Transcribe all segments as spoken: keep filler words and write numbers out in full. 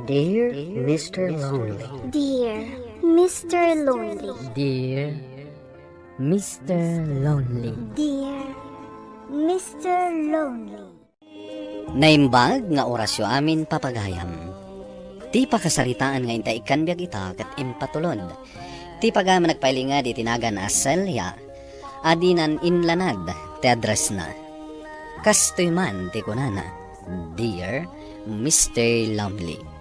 Dear Mister Lonely. Dear Mister Lonely. Dear Mister Lonely. Dear Mister Lonely. Naimbag nga orasyo amin, papagayam. Ti pakasaritaan nga inta ikkan biag ita ket impatulod. Ti pagayam nagpailinged iti nagan a Celia, a dinan inlanad ti addressna. Kastoy man ti kunana, "Dear Mister Lonely."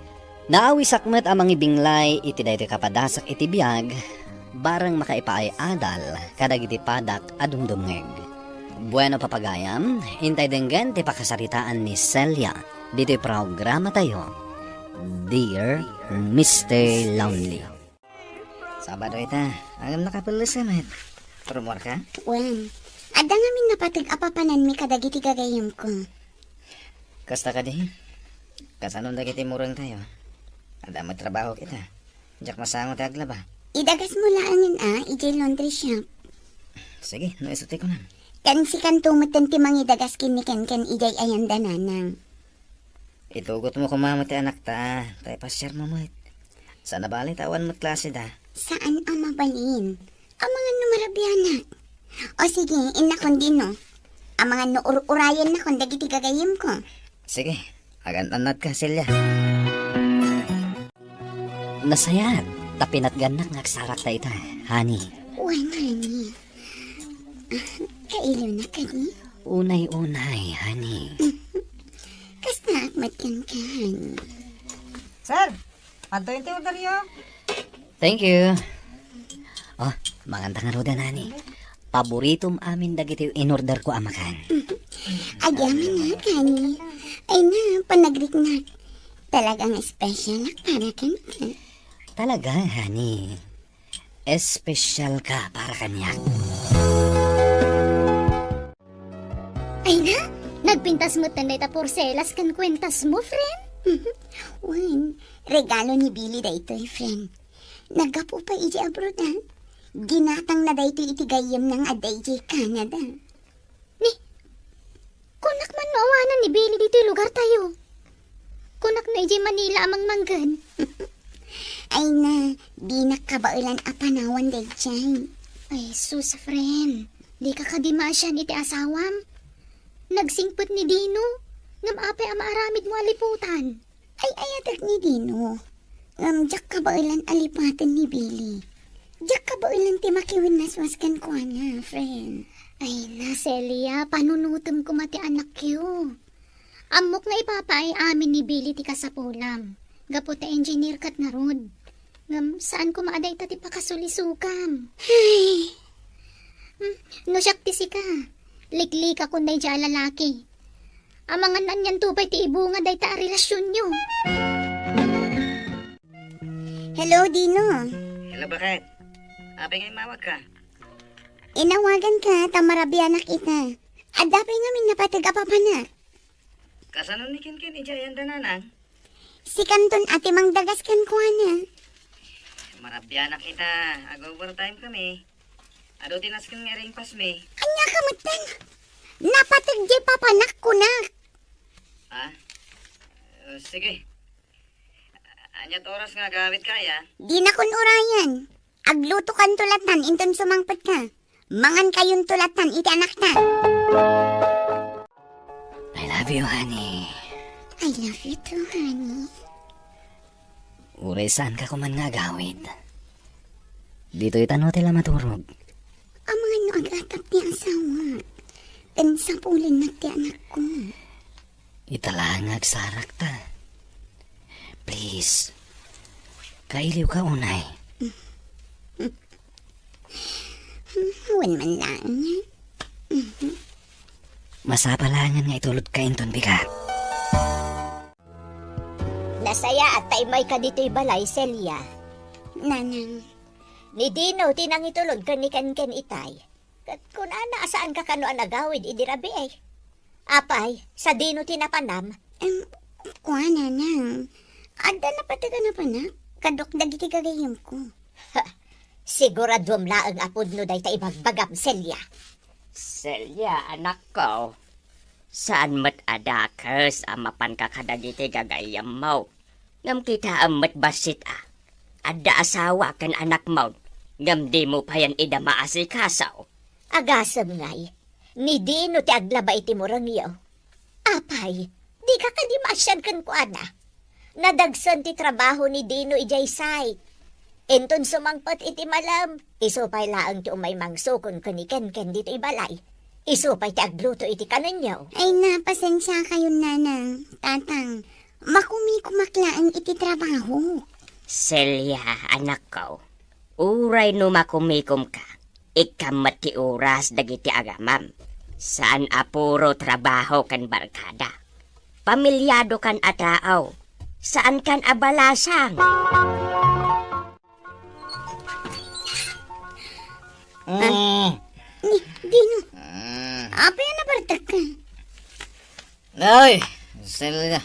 Naawisak met a mangibinglay iti daytoy kapadasak iti biag, bareng makaipaay-adal kadagiti padak a dumdumngeg. Bueno, papagayam, intay denggen ti pakasaritaan ni Celia ditoy programatayo, Dear Mister Lonely. Sabado ita, ngem nakapelles ka met. Rummuar ka? Wen, adda ngamin napateg a papananmi kadagiti gagayyemko. Kasta kadi? Kasano dagiti murengtayo? Adda met trabaho kita. Diak masango ti aglaba. Idagasmo laengen a, idiay laundry shop. Sige, no isu ti kunam. Ken sikanto metten ti mangidagas ken ni Kenken idiay ayanda, nanang. Itugotmo koma met ti anakta, ta ipasiarmo met. Saan a bale ta awan met klaseda. Saan a mabalin. Amangan no marabianak. O sige, innakon dino. Amangan no ur-urayennakon dagiti gagayyemko. Sige, agan-annadka, Celia. Nasayaat, ta pinatgannak nga agsarakta ita, honey. Wen, honey. Ah, kailiwnak kadi? Unay-unay, honey. Kastaak met kenka, honey. Sir, adtoyen ti orderyo. Thank you. Oh, manganta ngaruden, honey. Paboritom amin dagiti inorderko a makan. Agyamanak, honey. Ay na, panagriknak. Talagang special ak para kenka. Talaga, honey. Espesyal ka para kaniak. Ay na, nagpintas met dayta porselas ken kuentas mo, friend? Wen, regalo ni Billy daytoy, friend. Naggapu pay idiay abroad, ha? Ginatangna daytoy iti gayyemna nga adda idiay Canada. Ni, kunak man no awanan ni Billy ditoy lugartayo. Kunak no idiay Manila a mangmangged. Ay na, dinak kabaelan a panawan daydiay. Ay, sus, friend. Dika kadi maasian iti asawam? Nagsingpet ni Dino. Ngem apay a maaramidmo a liputan? Ay-ayatek ni Dino. Ngem diak kabaelan a lipaten ni Billy. Diak kabaelan ti makiwinnaswas kenkuana, friend. Ay na, Celia, panunotem koma ti anakyo. Ammok nga ipapaay amin ni Billy ti kasapulam, gapu ta engineer ket ngarud. Ngem saan koma a dayta ti pakasulisokam. Ay. Hmm, no siak ti sika, liklikakon daydiay a lalaki. Amangan anianto pay ti ibunga dayta a relasionyo. Hello, Dino. Hello, baket? Apay nga immawagka? Inawaganka ta marabianak ita. Adda pay ngamin napateg a papanak. Kasano ni Kenken idiay ayanda, nanang? Sikanton a ti mangdagas kenkuana. Marabianak ita, ag-overtime kami. Adu ti nasken nga iringpasmi. Ania ka metten? Napateg diay papanak, kunak. Ah? Uh, sige. Ania't oras nga agawidka aya? Dinakon urayen. Aglutokanto lattan inton sumangpetka. Mangankayonto lattan iti anakta. I love you, honey. I love you too, honey. Uray saanka koman nga agawid. Ditoy tano ti la maturog. Amangan no agatap ti asawak, ken sapulennak ti anakko. Ita laeng nga agsarakta. Please, kailiwka unay. Wen man laeng. Masapul laengen nga itulodka inton bigat. Nasayaat ta immayka ditoy balay, Celia. Nanang. Ni Dino ti nangitulod ken ni Kenken itay. Ket kunana a saanka kano a nagawid idi rabii. Apay, sadino ti napanam? Em, kua, nanang. Adda napateg a napanak, kadok dagiti gagayyemko. Siguraduam laeng a pudno dayta ibagbagam, Celia. Celia, anakko, saan met a dakes a mapanka kadagiti gagayyemmo. Ngem kitaem met bassit a. Adda asawa ken anakmon, ngem dimo payen ida maasikaso. Agasem ngay, ni Dino ti aglaba iti murengyo. Apay, dika kadi maasian kenkuana? Nadagsen ti trabaho ni Dino idiay site. Inton sumangpet iti malem, isu pay laeng ti umay mangsukon ken ni Kenken ditoy balay. Isu pay ti agluto iti kanenyo. Ay na, pasensiakayon, nanang, tatang. Makumikumak laeng iti trabaho. Celia, anakko, uray no makumikomka, ikkam met ti oras dagiti agamam. Saan a puro trabaho ken barkada. Pamilyadokan a tao. Saankan a balasang. Mm. Ni, Dino. Mm. Apay a nabartekka? Ay, Celia.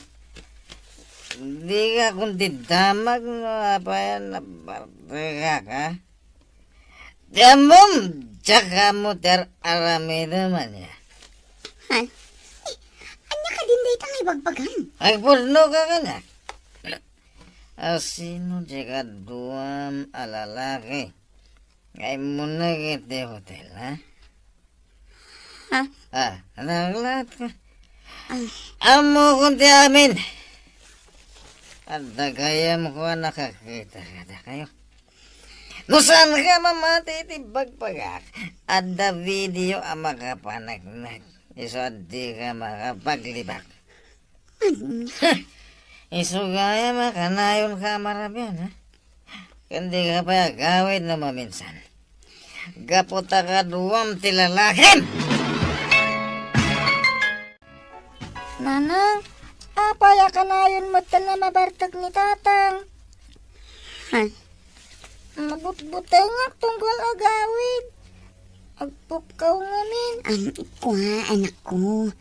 Dika kundi damag no apay a nabartekak, ha? Ti ammom, diak ammo ti ar-aramidem ania. Ha? Ni, ania kadin dayta nga ibagbagam? Agpudnoka kaniak. A sino ti kaduam a lalaki nga immuneg iti hotel, ha? Ha? Ah, naglaat ka. Ah. Ammokon ti amin. Adda gayamko a nakakita kadakayo. No saanka mamati iti bagbagak, adda video a makapaneknek. Isu a dika makapaglibak. Ania? Isu gayam a kanayonka a marabian, ha? Ken dika pay agawid no maminsan. Gapu ta kaduam ti lalakim! Nanang, apay a kanayon metten a mabartek ni Tatang? Ha? Mabutbutengak tunggal agawid. Agpukkaw ngamin. Am, kua, anakko.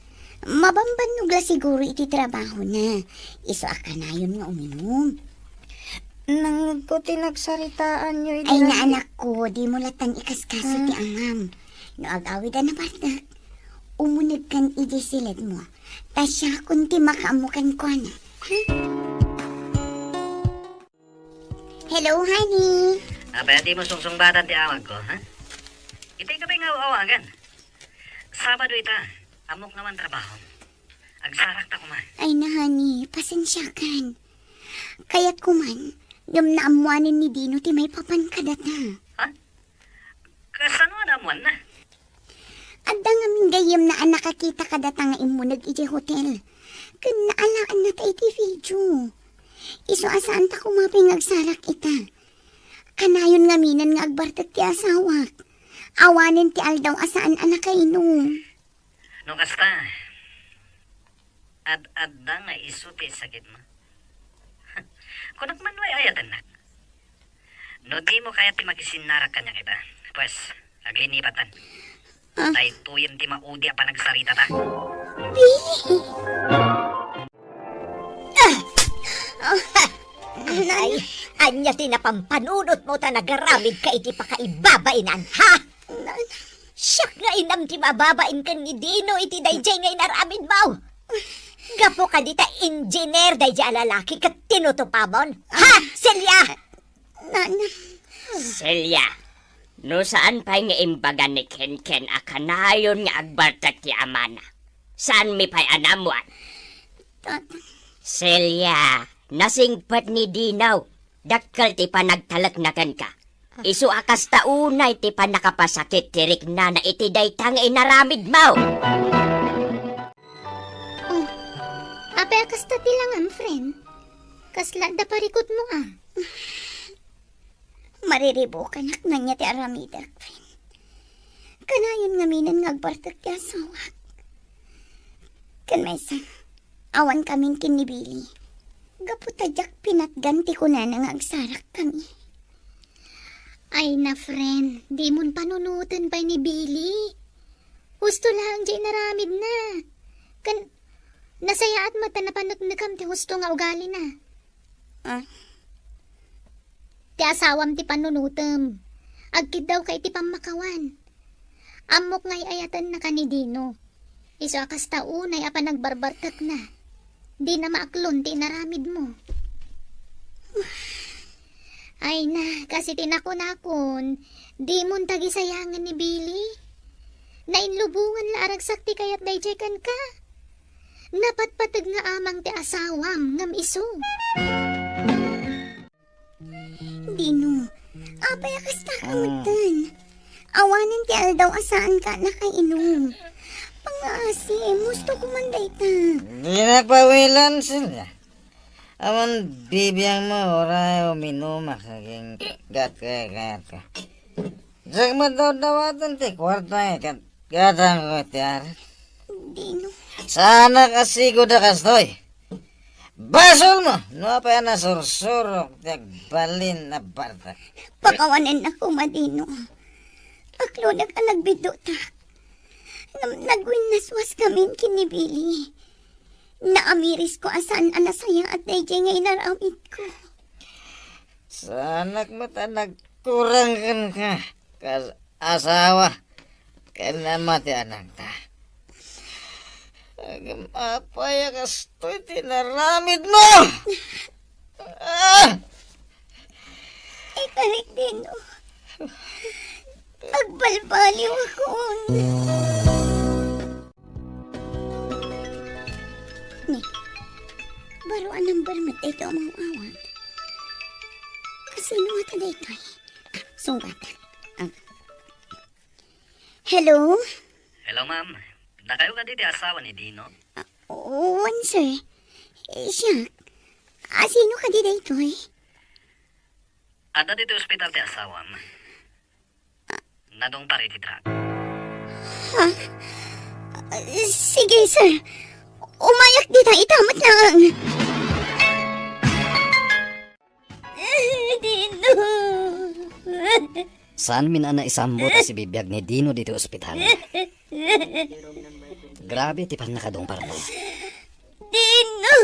Mabambannog la siguro iti trabahona. Isu a kanayon nga uminum. Nangngegko ti nagsaritaanyo idi. Ay, anakko, dimo lattan ikaskaso ti amam. No agawid a nabartek, umunegkan idiay siledmo. Ta siakon ti makaammo kenkuana. Ha? Hello, honey. Apay a dimo sungsungbatan ti awagko, ha? Itay ka pay nga aw-awagan. Sabado ita, ammok nga man trabahom. Agsarakta koma. Ay na, honey, pasensiakan. Kayatko man, ngem naammoanen ni Dino ti maipapan kadata. Ha? Kasano a naammoanna? Adda ngamin gayyemna a nakakita kadata nga immuneg idiay hotel. Ken naalaannata iti video. Isu a saanta koma pay nga agsarak ita. Kanayon ngaminen nga agbartek ti asawak. Awanen ti aldaw a saan a nakainom. No kasta, ad-adda nga isu ti sakitmo. Kunak man no ay-ayatennak. No dimo kayat ti makisinnarak kaniak ita, pues, aglinipatan. Ah. Daytoyen ti maudi a panagsaritata. Bi! Ah! Ay, ania ti napampanunotmo ta nagaramidka iti pakaibabainan, ha? Siak nga inam ti mababain ken ni Dino iti daydiay nga inaramidmo. Gapu kadi ta engineer daydiay a lalaki ket tinutupamon, ha, Celia? Nanang. Celia, no saan pay nga imbaga ni Kenken a kanayon nga agbartek ti amana, saanmi pay a naammoan? Tatang. Celia, nasingpet ni Dino. Dakkel ti panagtalekna kenka. Isu a kasta unay ti pannakapasakit ti riknana iti dayta nga inaramidmo. Oh, apay a kasta ti langam, friend? Kasla adda parikutmo a. Mariribukanak ania ti aramidek, friend. Kanayon ngaminen nga agbartek ti asawak. Ken maysa, awan kamin ken ni Billy. Gapu ta diak pinatgan ti kunana nga agsarak kami. Ay na, friend, dimon panunoten pay ni Billy. Husto laeng diay inaramidna. Ken nasayaat met ta napaneknekam ti husto nga ugalina. Ah. Ti asawam ti panunotem. Agkiddawka iti pammakawan. Ammok nga ay-ayatennaka ni Dino. Isu a kasta unay a panagbarbartekna. Dina maaklon ti inaramidmo. Ay na, kas iti nakunakon, dimon tagisayangan ni Billy. Nainlubongan la a ragsak ti kayat daydiay kenka. Napatpateg nga amang ti asawam ngem isu. Dino, apay a kasta ka metten? Awanen ti aldaw a saanka a nakainom. Pangasim, husto ko man dayta. Di nagpawilan, Celia. Awan bibiangmo uray uminumak agingga ti kayatko. Diak madawdawaten ti kuarta ket gadangko ti arak. Dino. Saanak a sigud a kastoy. Basolmo no apay a nasursurok ti agbalin a bardak. Pakawanennak koma, Dino. Aklonek a nagbiddutak. Ngem nagwinnaswaskamin ken ni Billy. Naamirisko a saan a nasayaat daydiay nga inaramidko. Saanak met a nagkurang kenka kas asawa ken ama ti anakta. Ngem apay a kastoy ti inaramidmo? Ah! Ikalik, Dino. Agbalbaliwakon. Ni, baro a number met daytoy a mangawat. Kasino ngata daytoy? Ah, sungbat. Ah. Hello? Hello, ma'am. Dakayo kadi ti asawa ni Dino? Ah, wen, sir. Eh, siak. Asino kadi daytoy? Adda ditoy ospital ti asawam. Nadungpar iti truck. Ha? Sige, sir. Umayak dita ita met laeng. Dino. Saanmin a naisambot a sibibiag ni Dino ditoy ospital. Grabe ti pannakadungparna. Dino!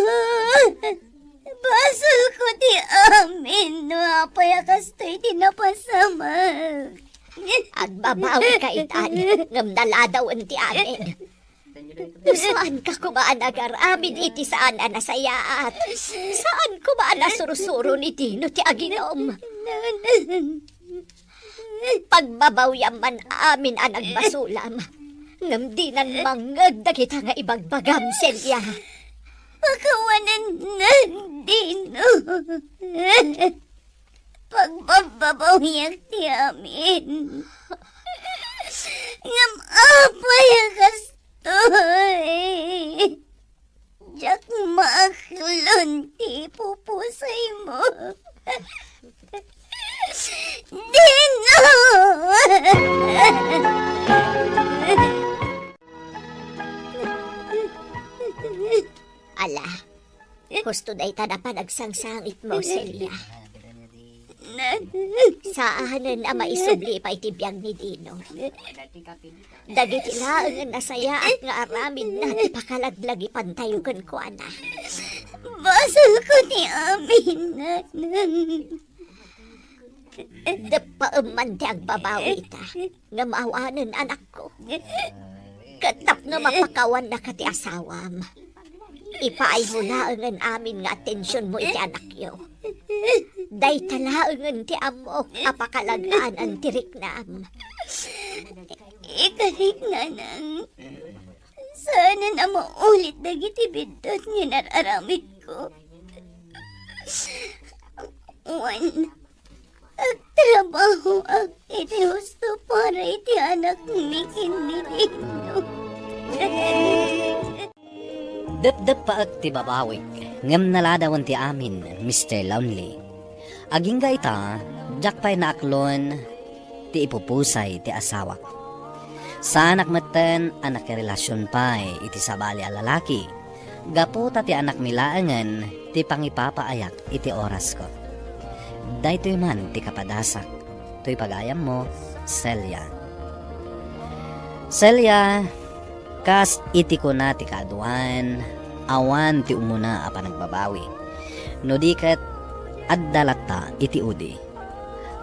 Basolko ti amin no apay a kastoy ti napasamak. Agbabawika itan, ngem naladawen ti amin. Saanka koma a nagaramid iti saan a nasayaat. Saan koma a nasursuro ni Dino ti aginom. Pagbabawiam man amin a nagbasolam, ngem dinan mangngeg dagita nga ibagbagam, Celia. Pakawanen, Dino. Pagbababawiak ti amin. Ngem apay a kastoy? Diak maaklon ti pupusaymo. Dino! Ala, husto dayta a panagsangsangitmo, Celia. Saanen a maisubli pay ti biag ni Dino. Dagiti laengen a sayaat nga aramidna ti pakalaglagipantayo kenkuana. Basolko ti amin, nanang. Deppaem man ti agbabawi ita, ngem awanen, anakko. Ket tapno mapakawannaka ti asawam, ipaaymo laengen amin nga atensionmo iti anakyo. Dayta laengen ti ammok a pakalag-anan ti riknam. Ikalik, nanang. Saanen a maulit dagiti biddut nga inar-aramidko. Wen, agtrabahoak iti husto para iti anakmi ken ni Dino. Depdeppaek ti babawik, ngem naladawen ti amin, Mister Lonely. Agingga ita, diak pay naaklon ti ipupusay ti asawak. Saanak metten a nakirelasion pay iti sabali a lalaki, gapu ta ti anakmi laengen ti pangipapaayak iti orasko. Daytoy man ti kapadasak, toy pagayammo, Celia. Celia, kas iti kuna ti kaaduan, awan ti umuna a panagbabawi. No di ket, adda latta iti udi.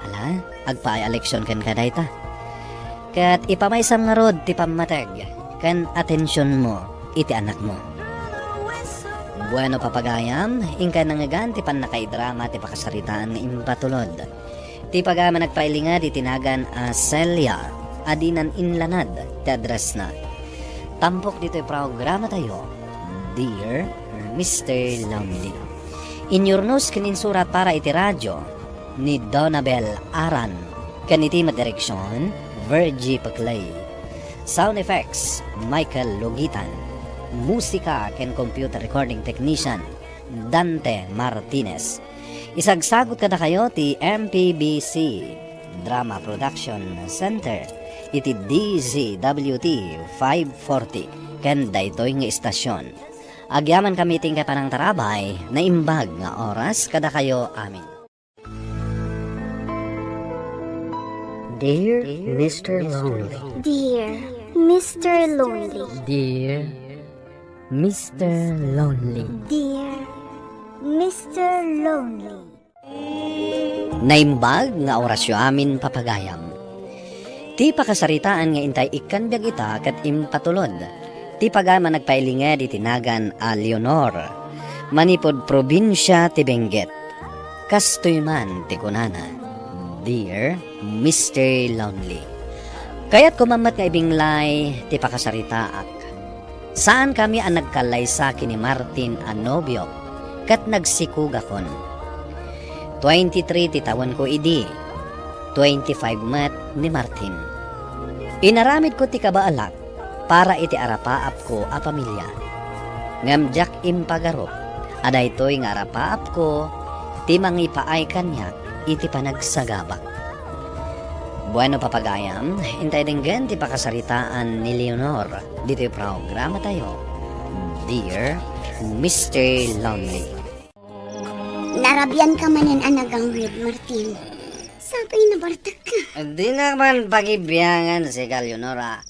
Ala, agpaay a leksion kenka dayta. Ket ipamaysam ngarud ti pammateg ken atensionmo iti anakmo. Bueno, papagayam, inkay nangngegan ti pannakaidrama ti pakasaritaan nga impatulod. Ti pagayam a nagpailinged iti nagan a Celia, a dinan inlanad ti addressna. Tampok ditoy programatayo, Dear Mister Lonely. Inyurnos ken insurat para iti radio ni Donabel Aran, ken iti met direksion, Virgie Paclay. Sound effects, Michael Logitan. Musika ken computer recording technician, Dante Martinez. Isagsagut kadakayo ti M P B C Drama Production Center iti D Z W T five forty ken daytoy nga istasyon. Agyamankami ti inkay panangtarabay, naimbag nga oras kadakayo amin. Dear Mister Lonely. Dear Mister Lonely. Dear Mister Lonely. Dear Mister Lonely. Naimbag nga orasyo amin, papagayam. Ti pakasaritaan nga intay ikkan biag ita ket impatulod. Ti pagayam a nagpailinged iti nagan a Leonor, manipud probinsia ti Benguet. Kastoy man ti kunana, Dear Mister Lonely. Kayatko man met nga ibinglay ti pakasaritaak. Saankami a nagkallaysa ken ni Martin a nobiok ket nagsikugakon. Twenty-three ti tawenko idi, twenty-five met ni Martin. Inaramidko ti kabaelak para iti arapaapko a pamilia. Ngem diak impagarup a daytoy nga arapaapko ti mangipaay kaniak iti panagsagabak. Bueno, papagayam, intay denggen ti pakasaritaan ni Leonor ditoy programatayo, Dear Mister Lonely. Narabian ka manen a nagawid, Martin. Sapay nabartek ka. Di na man pagibiangan si Leonor, ah.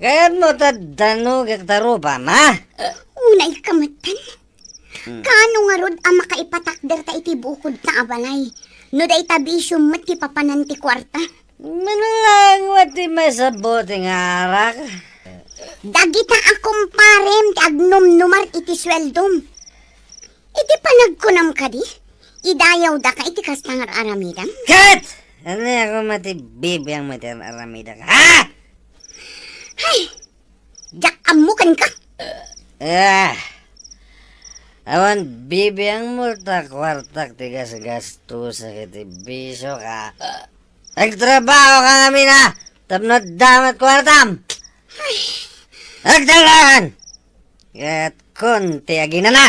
Kayat mo ta danugek ta rupam, ha? Unay ka metten. Hmm. Kaano ngarud a makaipatakder ta iti bukod ta a balay? No dayta bisio met ti papanan ti kuarta. Manang laeng met ti maisabot nga arak. Dagita a kumparem ti agnumnumar iti sueldom. Iti panagkunam kadi, idayawdaka iti kasta nga ar-aramidam? Ket! Ania koma ti bibiang mo iti ar-aramidak, ha? Hay! Diak ammo kenka. Ah! Awan bibiang mo ta kuartak ti gasgastosak iti bisio ka. Agtrabaho ka ngamin, ha? Tapno adda met kuartam. Agtrabaho! Ket kunti aginana.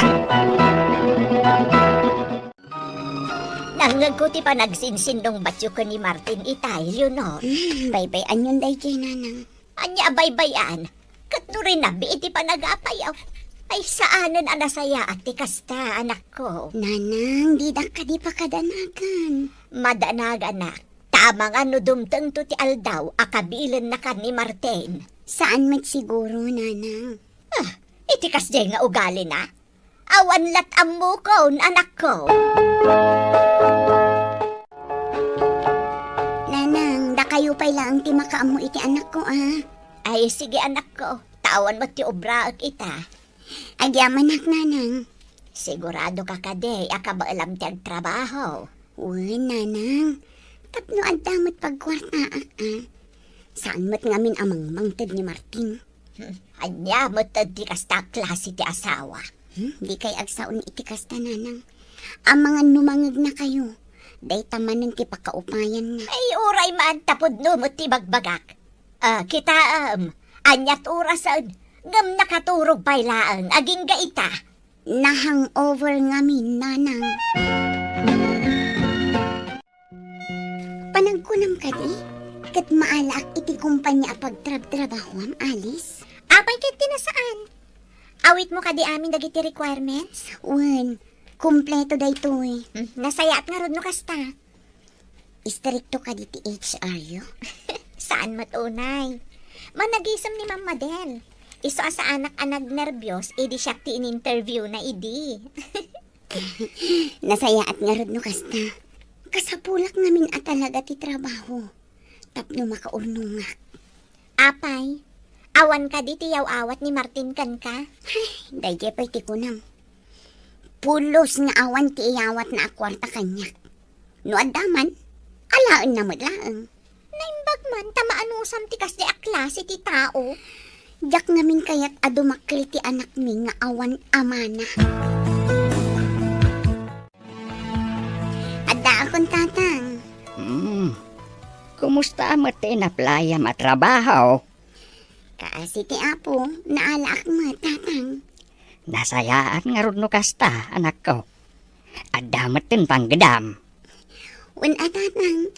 Nangngegko ti panagsinsinnungbatyo ken ni Martin itay, Leonor. Hmm, baybay-anyon daydiay, Nanang. Ania a baybay-an? Ket no rinabbi iti panagapayo, ay saanen a nasayaat ti kasta, anakko. Nanang, didak kadi pakadanagan. Madanag, anak. Ta amangan no dumtengto ti aldaw a kabilennakan ni Martin. Saan met siguro, Nanang. Ah, iti kasdiay nga ugalina, awan lat ammokon, anakko. Nanang, dakayo pay laeng ti makaammo iti anakko, a. Ay, sige, anakko. Ta awan met ti obraek ita. Agyamanak, Nanang. Sigurado ka kadi a kabaelam ti agtrabaho? Wen, Nanang. Tapno adda met pagkuartaak, a. Saan met ngamin a mangmangted ni Martin. Hmm, ania met ti kasta a klase ti asawa? Hmm, dikay agsaon iti kasta, Nanang. Amangan no mangegnakayo, dayta manen ti pakaupayanna. Ay, uray man, ta pudno met ti bagbagak. Ah, kitaem, aniat orasen, ngem nakaturog pay laeng agingga ita. Na-hangover ngamin, Nanang. Panagkunam kadi, ket maalaak iti kompania a pagtrabtrabahoam, Alice? Apay ket ti nasaan? Awitmo kadi amin dagiti requirements? Wen, kompleto daytoy. Hmm, nasayaat ngarud no kasta. Istrikto kadi ti H R yo? Saan met unay. Managisem ni Ma'am Madel. Isu a saanak a nagnerbios idi siak ti in-interview na idi. Nasayaat ngarud no kasta. Kasapulak ngamin a talaga ti trabaho. Tapno makaurnongak. Apay, awan kadi ti yaw-awat ni Martin kenka? Ay, daydiay pay ti kunam. pulos nga awan ti iyawatna a kuarta kaniak. No adda man, alaenna met laeng. Naimbag man ta maanusam ti kasdi a klase ti tao. Diak ngamin kayat a dumakkel ti anakmi nga awan amana. Addaakon, Tatang. Hmm. Kumusta met ti inaplayam a trabaho? Kaasi ti Apo, naalaak met, Tatang. Nasayaat ngarud no kasta, anakko. Adda met ti panggedam. Wen a, Tatang.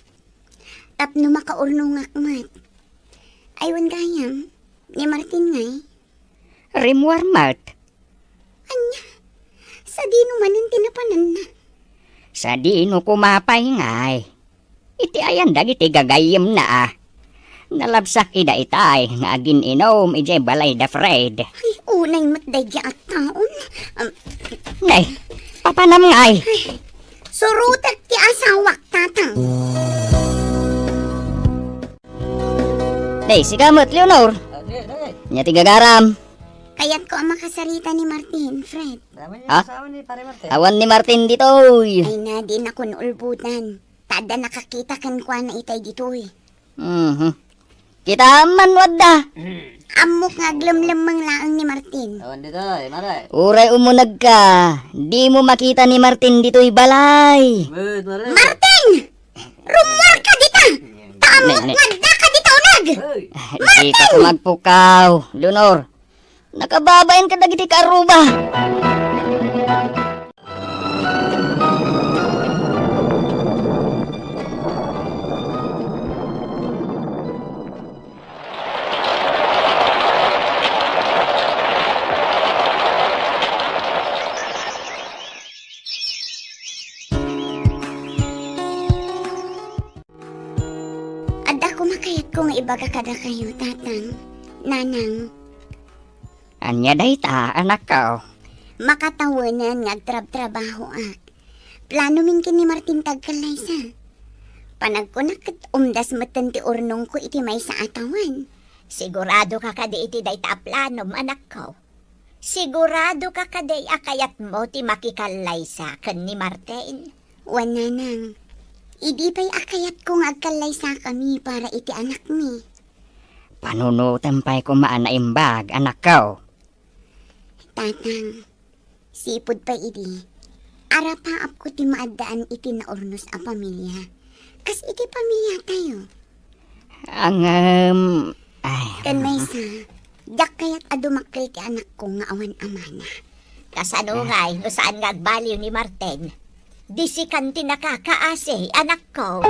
Tapno makaurnongak met. Ay, wen gayam, ni Martin ngay? Rimmuar met. Ania? Sadino manen ti napananna? Sadino koma pay ngay? Iti ayan dagiti gagayyemna a. Nalabsak ida itay nga agin-inum idiay balay da Fred. Ay, unay met daydi a taon. Um, Nay, papanam ngay? Ay, surutek ti asawak, Tatang. Nay, sika met, Leonor. Ania ti gagaram? Kayatko a makasarita ni Martin, Fred. Ha? Awan ni Martin ditoy. Ay na, dinakon ulbodan. Ta adda nakakita kenkuana itay ditoy. Mhm. Kitaem man no adda. Ammok nga aglemlemmeng laeng ni Martin. Awan ditoy, mare. Uray umunegka, dimo makita ni Martin ditoy balay. Wait, mare. Martin! Rummuarka dita! Ta ammok nga addaka dita uneg! Hoy! Dika koma agpukaw, Leonor. Nakababain kadagiti kaarruba. Adda koma kayatko nga ibaga kadakayo, Tatang, Nanang. Ania dayta, anakko? Makatawenan nga agtrabtrabahoak. Planomin ken ni Martin ti agkallaysa. Panagkunak ket umdas metten ti urnongko iti maysa a tawen. Siguradoka kadi iti dayta a planom, anakko? Siguradoka kadi a kayatmo ti makikallaysa ken ni Martin? Wen, Nanang. Idi pay a kayatko nga agkallaysakami para iti anakmi. Panunotem pay koma a naimbag, anakko. Tatang, sipud pay idi, arapaapko ti maaddaan iti naurnos a pamilia. Kas iti pamiliatayo. Ngem, ay. Ken maysa, diak kayat a dumakkel ti anakko nga awan amana. Kasano ngay no saan nga agbaliw ni Martin? Di sikan ti nakakaasi, anakko.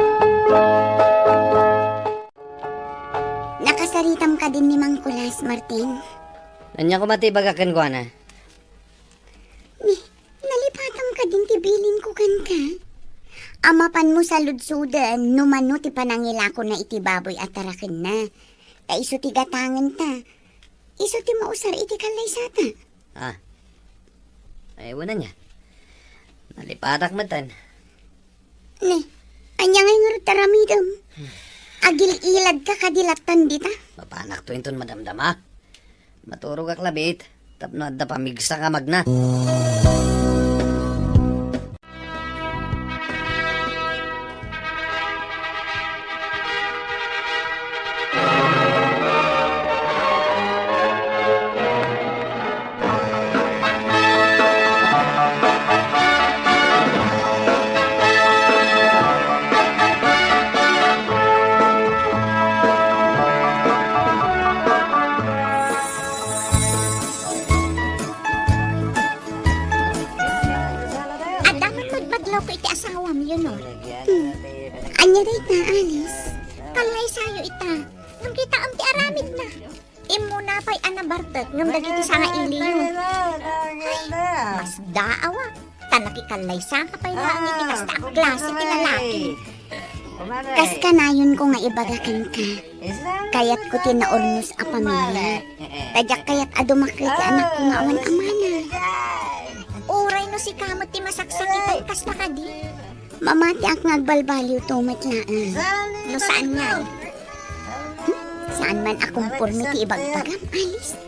Nakasaritam kadin ni Mang Kulas, Martin? Ania koma ti ibagak kenkuana? Ni, nalipatam kadin ti bilinko kenka? A mapanmo saludsoden no mano ti panangilakona iti baboy a tarakenna. Ta isu ti gatangenta. Isu ti mausar iti kallaysata. Ah. Ay, wen ania. Nalipatak metten. Ni, ania ngay ngarud ti aramidem? Agil-iladka kadi lattan dita? Mapanakto inton madamdama. Maturogak labi, tapno adda pamigsa nga magna. Adda man madmadlawko iti asawam, Leonor. Hmm. Ania dayta, Alice? Kallaysayo ita. Ngem kitaem ti aramidna. Immuna pay a nabartek ngem dagiti sangailiyo. Ay, masdaawa. Ta nakikallaysaka pay laeng iti kasta a klase ti lalaki. Kas kanayonko nga ibaga kenka, kayatko ti naurnos a pamilia. Ta diak kayat a dumakkel ti anakko nga awan amana. Uray no sika met ti masaksakitan kasta kadi. Mamatiak nga agbalbaliwto met laeng. No saan ngay? Hmm? Saan man a komporme ti ibagbagam, Alice?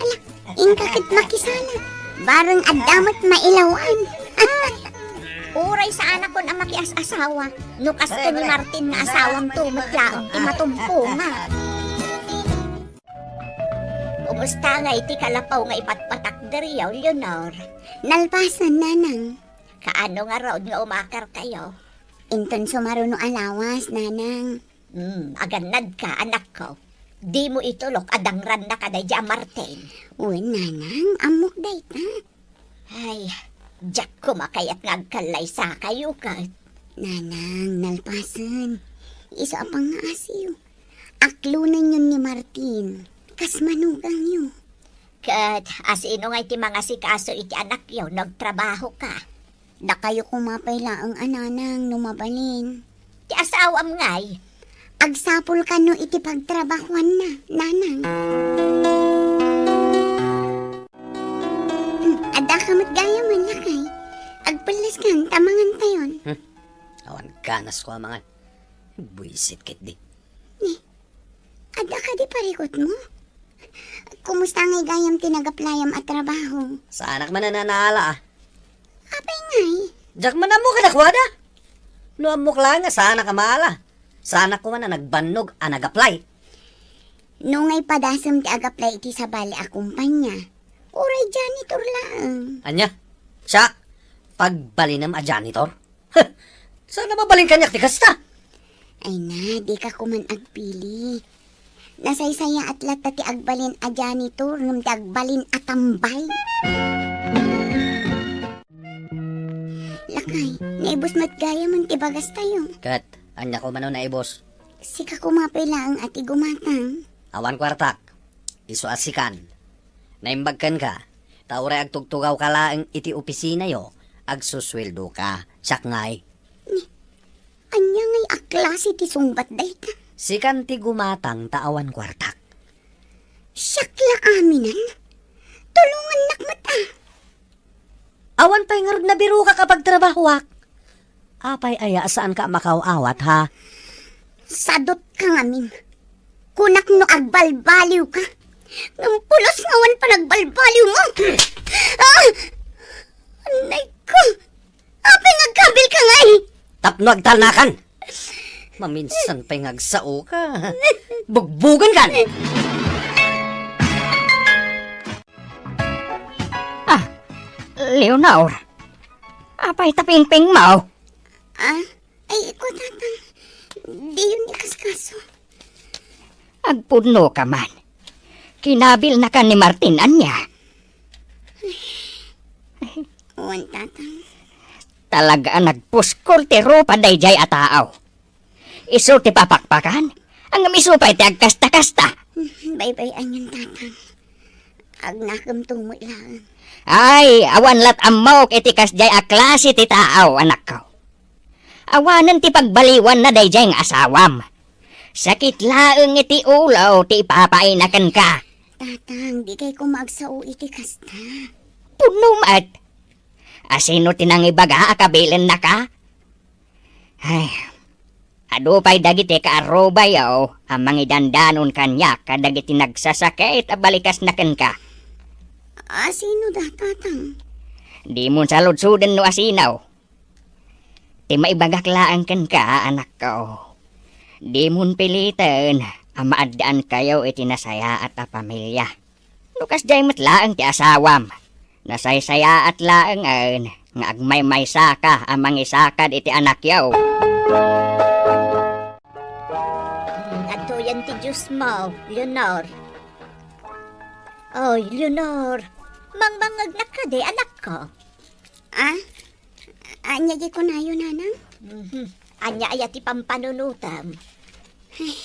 Ala, inka ket makisala. Bareng adda met mailawan. Uray saanakon a makias-asawa. No kas ken ni Martin nga asawam, tumet laeng ti matumponga. Kumusta ngay ti kalapaw nga ipatpatak diriyo, Leonor? Nalpasen, nanang. Kaano ngarud nga umakarkayo? Inton sumaruno a lawas, nanang. Hmm, agannadka, anakko. Dimo itulok a dangrannaka daydi a Martin. Wen, nanang, ammok dayta. Ay, diak koma kayat nga agkallaysakayo ket. Nanang, nalpasen. Isu a pangngaasiyo. Aklonenyon ni Martin. Kas manugangyo. Ket asino ngay ti mangasikaso iti anakyo no agtrabahoka? Dakayo koma pay laeng a nanang no mabalin. Ti asawam ngay? Agsapul kano iti pagtrabahoanna, nanang. Hmm, adda ka met gayam, lakay. Agpelleskan ta mangantayon. Hmm. Awan ganas ko a mangan. Buisit ketdi. Ni, adda kadi parikutmo? Kumusta ngay gayam ti nagaplayam a trabaho? Saanak man a naala, a. Apay ngay? Diak man ammo kadakuada. No ammok laeng a saanak a maala, saanak koma a nagbannog a nagaplay. No ngay padasem ti agaplay iti sabali a kumpanya, uray janitor laeng. Ania? Siak, pagbalinem a janitor? Huh! Saan a mabalin kaniak ti kasta? Ay na, dika koman agpili. Nasaysayaat latta ti agbalin a janitor ngem ti agbalin a tambay. Lakay, naibus met gayam ti bagastayo. Ket, ania koma no naibus? Sika koma pay laeng a ti gumatang. Awan kuartak. Isu a sikan. Naimbag kenka, ta uray agtugtugawka laeng iti opisinayo, agsusueldoka. Siak ngay. Ni, ania ngay a klase ti sungbat dayta? Sikan ti gumatang ta awan kuartak. Siak la aminen? Tulongannak met a. Awan pay ngarud nabirokak a pagtrabahoak. Apay aya a saanka a makaw-awat, ha? Sadutka ngamin. Kunak no agbalbaliwka. Ngem pulos nga awan panagbalbaliwmo. Ah! Anay ko. Apay nga agkabilka ngay? Tapno agtalnakan. Maminsan pay nga agsaoka. Bugbugenkan. Ah, Leonor. Apay ta pingpingmo? Ah? Ay, iko, Tatang. Diyon ikaskaso. Agpudnoka man. Kinabilnaka ni Martin, ania? Wen, Tatang. Talaga a nagpuskol ti rupa daydiay a tao. Isu ti papakpakan, ngem isu pay ti agkasta-kasta. Baybay-anyon, Tatang. Agnakemto met laeng. Ay, awan lat' ammok iti kasdiay a klase ti tao, anakko. Awanen ti pagbaliwanna daydiay nga asawam. Sakit laeng iti ulo ti ipapaayna kenka. Tatang, dikay koma agsao iti kasta. Pudno met. Asino ti nangibaga a kabilennaka? Ay, adu pay dagiti kaarubayo a mangidandanon kaniak kadagiti nagsasakit a balikasna kenka. Asino da, Tatang? Dimon saludsoden no asino. Ti maibagak laeng kenka, anakko, dimon piliten a maaddaankayo iti nasayaat a pamilia. No kasdiay met laeng ti asawam, nasaysayaat laengen nga agmaymaysaka a mangisakad iti anakyo. Adtoyen ti juicemo, Leonor. Oy, Leonor, mangmangngegnak kadi, anakko? Ah? Ania di kunayo, Nanang? Mhm. Ania aya ti pampanunotem? Ay,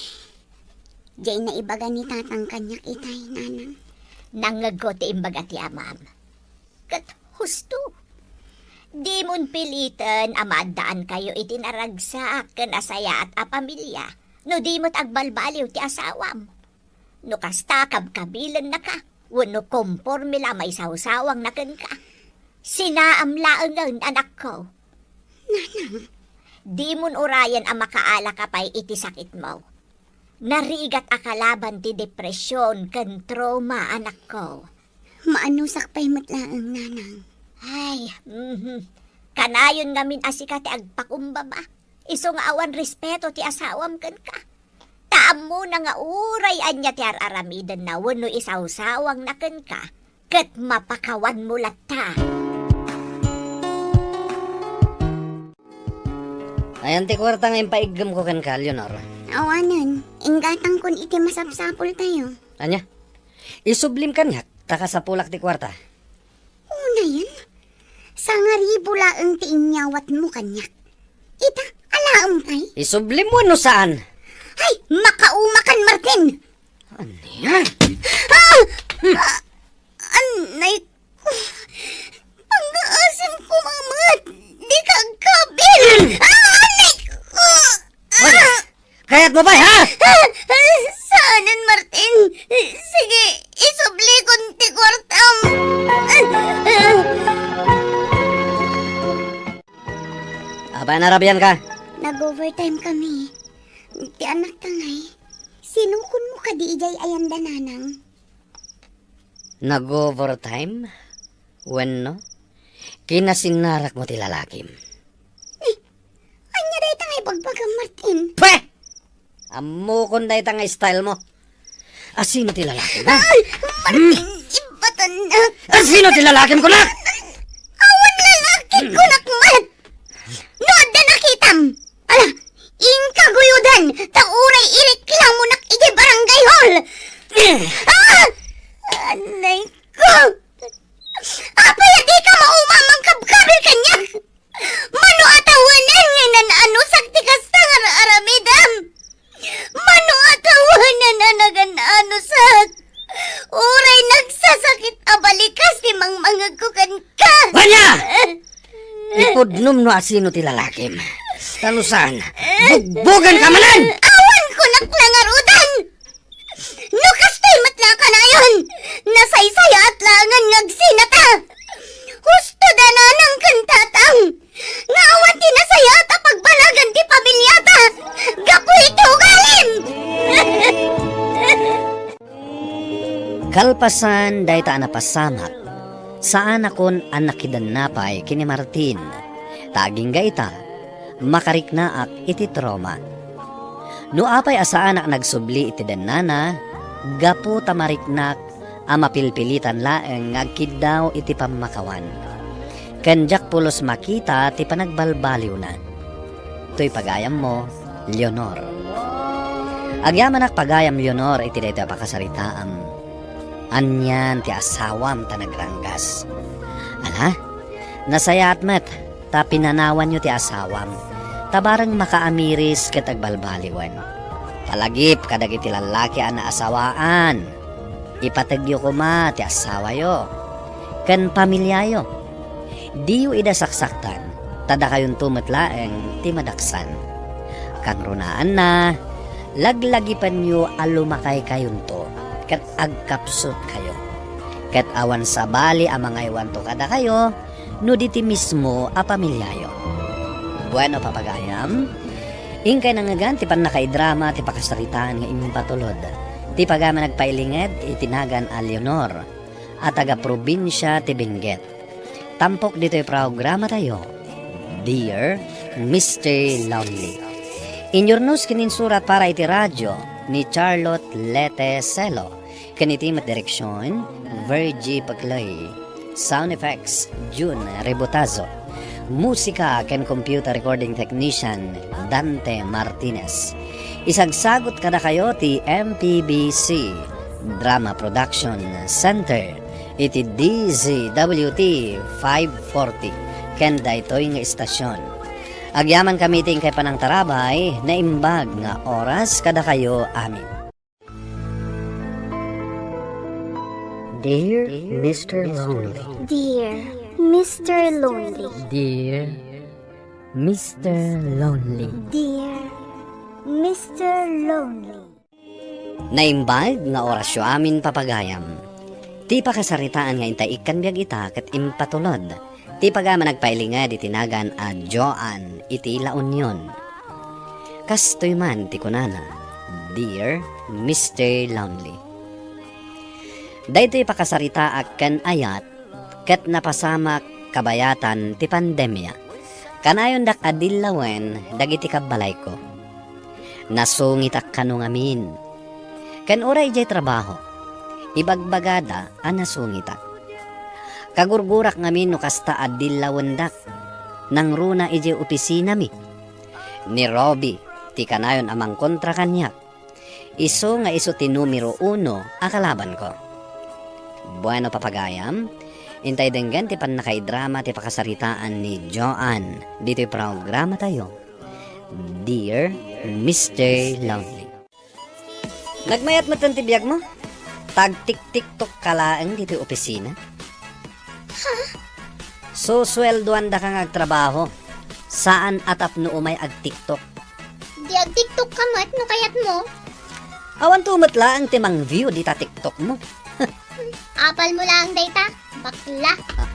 diay naibaga ni Tatang kaniak itay, Nanang. Nangngegko ti imbaga ti amam. Ket husto. Dimon piliten a maaddaankayo iti naragsak ken nasayaat a pamilia no di met agbalbaliw ti asawam. No kasta, kabkabilennaka wenno komporme la maisawsawangna kenka. Sinaam laengen, anakko. Nanang. Dimon urayen a makaalaka pay iti sakitmo. Narigat a kalaban ti depresion ken trauma, anakko. Maanusak pay met laeng, nanang. Ay, mhm. Kanayon ngamin a sika ti agpakumbaba. Isu nga awan respeto ti asawam kenka. Ta ammona nga uray ania ti ar-aramidenna wenno isawsawangna kenka, ket mapakawanmo latta. Ayan ti kuarta nga impaiggemko kenka, Leonor. Awanen, inggatangkon iti masapsapultayo. Ania? Isublim kaniak, ta kasapulak ti kuarta. Unayen, sangaribu laeng ti inyawatmo kaniak. Ita, alaem pay? Isublim wenno saan? Ay, makaumakan, Martin! Ania? Ah! Ah! Anay ko! Pangngaasim ko, Mamat! Di ka agkabil! Ah! Anay ko! Hoy! Ah! Kayatmo pay, ha? Saanen, Martin. Sige, isublikon ti kuartam. Apay a narabian ka? Nag-overtime kami. Ti anakta ngay, sinukonmo kadi idiay ayanda, nanang? Nag-overtime? Wenno, kinasinarakmo ti lalakim? Eh, ania dayta nga ibagbagam, Martin? Pwe! Ammokon dayta nga style mo. Asino ti lalakim, ha? Ay, Martin, hmm? Ibatannak. Asino ti lalakim, kunak? Awan lalakim, kunak met. No adda nakitam, ala, inka guyodan, ta uray ireklamonak iti barangay hall. Ah! Anay ko! Apay a dika mauma a mangkabkabil kaniak? Mano a tawenan nga inan-anusak ti kasta nga ar-aramidem? Mano a tawenan a nagan-anusak? Uray nagsasakit a balikas ti mangmangegko kenka. Ania? Ipudnom no asino ti lalakim. Ta no saan, bugboganka manen! Awan kunak la ngaruden! No kastoy met la kanayon, nasaysayaat laengen nga agsinata. Husto da nanang ken tatang nga awan ti nasayaat a pagbanagan ti pamiliata gapu iti ugalim. Kalpasan dayta a napasamak, saanakon a nakidanna pay ken ni Martin. Ta agingga ita, makariknaak iti trauma. No apay a saanak nagsubli iti dennana, gapu ta mariknak a mapilpilitan laeng nga agkiddaw iti pammakawan. Ken diak pulos makita ti panagbalbaliwna. Toy pagayammo, Leonor. Agyamanak pagayam, Leonor, iti daytoy a pakasaritaam. Anian ti asawam ta nagranggas. Ala, nasayaat met ta pinanawanyo ti asawam, ta bareng makaamiris ket agbalbaliwen. Palagip kadagiti lallaki a naasawaan, ipategyo koma ti asawayo ken pamiliayo. Diyo ida saksaktan, ta dakayonto met laeng ti madaksan. Kangrunaanna, laglagipenyo a lumakaykayonto ket agkapsutkayo. Ket awan sabali a mangaywanto kadakayo no di ti mismo a pamiliayo. Bueno, papagayam, inkay nangngegan ti pannakaidrama ti pakasaritaan nga impatulod ti pagayam a nagpailinged iti nagan a Leonor a taga-probinsia ti Benguet. Tampok ditoy programatayo, Dear Mister Lonely. Inyurnos ken insurat para iti radio ni Charlotte Lete Celo, ken iti met direksion, Virgie Pacloy. Sound effects, June Rebotazo. Musika ken computer recording technician, Dante Martinez. Isagsagut kadakayo ti M P B C Drama Production Center iti D Z W T five forty ken daytoy nga istasyon. Agyamankami ti inkay panangtarabay, naimbag nga oras kadakayo amin. Dear Mister Lonely. Dear Mister Lonely. Dear Mister Lonely. Dear Mister Lonely. Naimbag nga orasyo amin, papagayam. Ti pakasaritaan nga intay ikkan biag ita ket impatulod ti pagayam a nagpailinged iti nagan a Joan iti La Union. Kastoy man ti kunana, Dear Mister Lonely. Daytoy pakasaritaak ken ayat ket napasamak kabayatan ti pandemia. Kanayondak a dillawen dagiti kabbalayko. Nasungitak kano ngamin. Ken uray idiay trabaho, ibagbagada a nasungitak. Kagurgurak ngamin no kasta a dillawendak. Nangruna idiay opisinami. Ni Robbie ti kanayon a mangkontra kaniak. Isu nga isu ti numero uno a kalabanko. Bueno, papagayam, intay denggen ti pannakaidrama ti pakasaritaan ni Joanne ditoy programatayo, Dear Mister Lonely. Nagmayat metten ti biagmo? Tag-TikTok ka laeng ditoy opisina? Ha? Susueldoandaka nga agtrabaho. Saan a tapno umay ag-TikTok. Di ag-TikTok ka met no kayatmo. Awanto met laeng ti mang-view dita TikTokmo. Apalmo laeng dayta, bakla. Ah,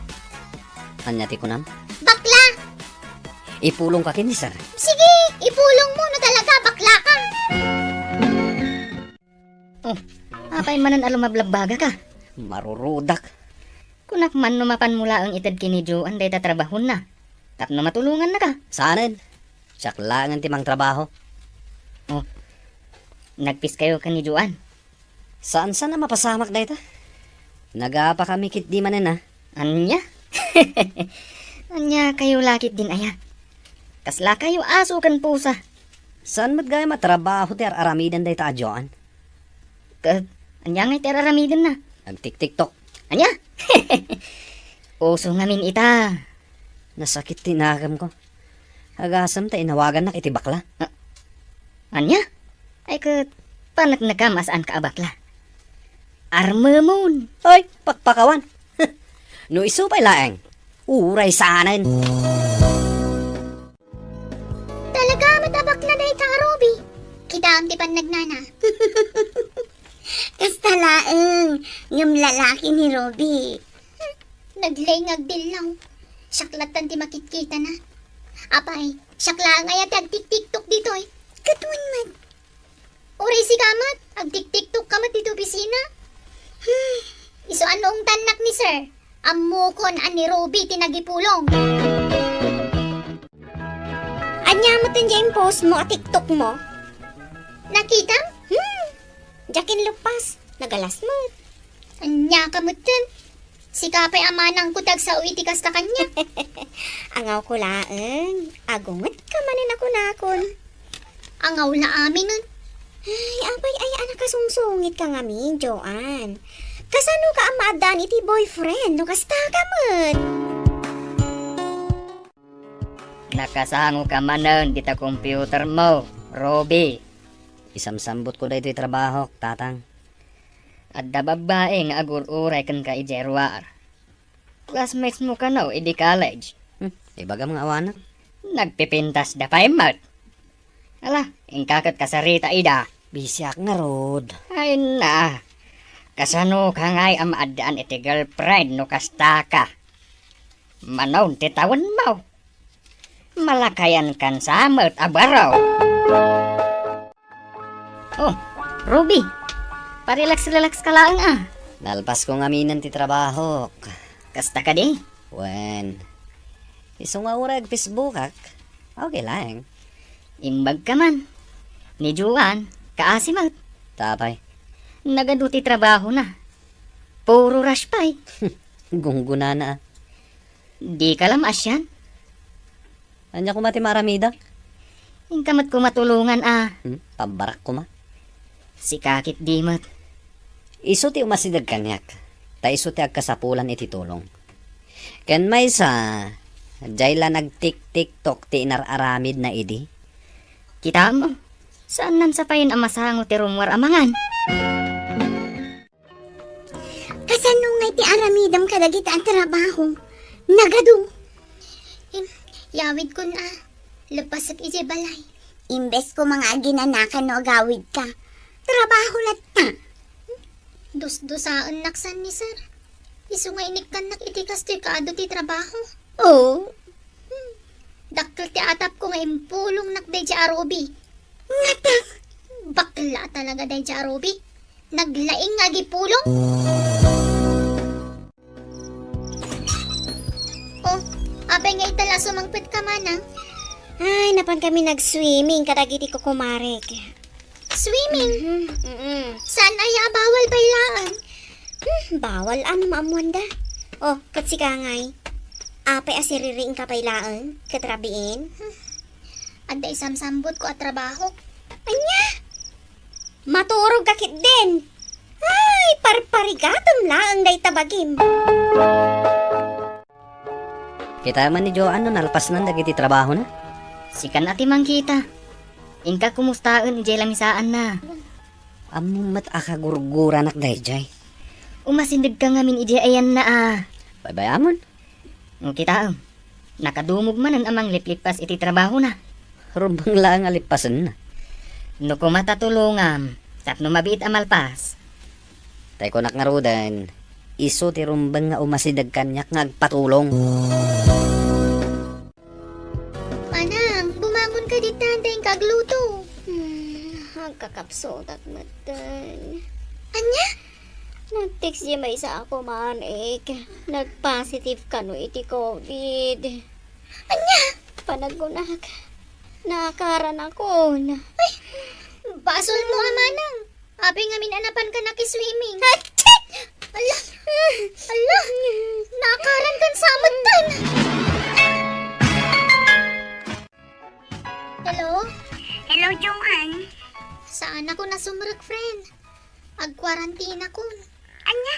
ania ti kunam? Bakla! Ipulongka ken ni sir. Sige, ipulongmo no talaga bakla ka. Oh, apay manen a lumablabbagaka? Marurudak. Kunak man no mapanmo laeng ited ken ni Joan dayta trabahona tapno matulongannaka. Saanen. Siak laengen ti mangtrabaho. Oh, nagpiskayo ken ni Joan? Saan-saan a mapasamak dayta. Nagapakami ketdi manen a. Ania? Ania kayo la ketdin aya? Kaslakayo aso ken pusa. Saan met gayam a trabaho ti ar-aramiden dayta a Joan? Ket ania ngay ti ar-aramidenna? Nagtiktiktok. Ania? Uso ngamin ita. Nasakit ti nakemko. Agasem ta inawagannak iti bakla. Ah, ania? Ay ket, paneknekam a saanka a bakla. Armemon! Ay, pakpakawan! No isu pay laeng, uray saanen. Talaga met a bakla dayta a Ruby. Kitaem ti pannagnana. Kasta laeng, ngem lalaki ni Ruby. Naglaing nga agdillaw. Siak lattan ti makitkitana. Apay, siak laeng aya ti agtiktiktok ditoy. Ket wen met. Uray sika met, agtiktiktok ka met ditoy opisina. Hmm, isu a naungtannak ni sir. Ammokon a ni Ruby ti nagipulong. Ania met diay impostmo a TikTokmo? Nakitam? Hmm. Diak inleppas. Nagalas met. Ania ka metten? Sika pay a manangko ti agsao iti kasta kaniak. Angawko laeng. Agungetka manen a kunakon. Angaw la aminen. Ay, apay aya a nakasungsungitka ngamin, Joan. Kasanoka a maaddaan iti boyfriend no kasta ka met? Nakasangoka manen dita computermo, Ruby. Isamsambutko daytoy trabahok, Tatang. Adda babbai nga agur-uray kenka idiay ruar. Classmatesmo kano idi college? Hmm, ibagam nga awanak. Nagpipintasda pay met. Ala, inka ket kasarita ida. Bisiak ngarud. Ay na. Kasanoka ngay a maaddaan iti girlfriend no kastaka? Mano ti tawenmo? Malakayankan sa met a baro. Oh, Ruby. Parelax-relax ka laeng a. Nalpasko ngaminen ti trabahok. Kasta kadi? Wen. Isu nga uray ag-Facebookak. Okay laeng. Imbag ka man. Ni Joan, kaasi met. Tapay. Nagadu ti trabahona. Puro rush pay. Gunggonana a. Dika la maasian? Ania koma ti maaramidek? Inka met koma tulongan a. Hmm, pabbarak koma. Sika ketdi met. Isu ti umasideg kaniak, ta isu ti agkasapulan iti tulong. Ken maysa, diay la nagtiktiktok ti inar-aramidna idi. Kitam, saannan sa payen a masango ti rummuar a mangan. Kasano ngay ti aramidem kadagiti a trabaho? Nagadu. Im, yawidkon a. Leppasek idiay balay. Imbes koma nga aginanakan no agawidka, trabaho latta. Dusdusaennak san ni sir. Isu nga inikkannak iti kastoy kaadu ti trabaho. Oo. Hmm. Dakkel ti atapko nga impulongnak daydiay a Ruby. Ngata? Bakla talaga daydiay a Ruby. Naglaing nga agipulong. Apay nga ita la sumangpetka, manang? Ay, napan kami nag-swimming kadagiti kukumarek. Swimming? Mhm, mm. Saan aya a bawal pay laeng? Hmm, bawal a no maammoanda. Oh, ket sika ngay. Apay a siririingka pay laeng ket rabiin? Adda isamsambutko a trabahok. Ania? Maturogka ketdin. Ay, parparigatem laeng dayta bagim. Kitaem man ni Joan no nalpasnan dagiti trabahona? Sikan a ti mangkita. Inka kumustaen idiay lamisaanna. Ammom met a kagurguranak daydiay. Umasidegka ngamin idiay ayanna a. Baybay-amon. Kitaem, nakadumog manen a mangliplippas iti trabahona. Rumbeng laeng a lippasenna. No koma ta tulongam, tapno mabiit a malpas. Tay kunak ngaruden, isu ti rumbeng nga umasideg kaniak nga agpatulong. Manang, bumangon ka dita, anta inka agluto. Hmm, agkakapsutak metten. Ania? Nag-text di maysa a kumarek. Nag-positive kano iti covid. Ania? Panagkunak. Naakaranakon. Ay, basolmo a manang. Apay ngamin a napanka naki-swimming. Atsi! Ala! Ala! Naakarankan sa metten! Hello? Hello, Joan. Saanakon a sumrek, friend. Agkuarantinakon. Ania?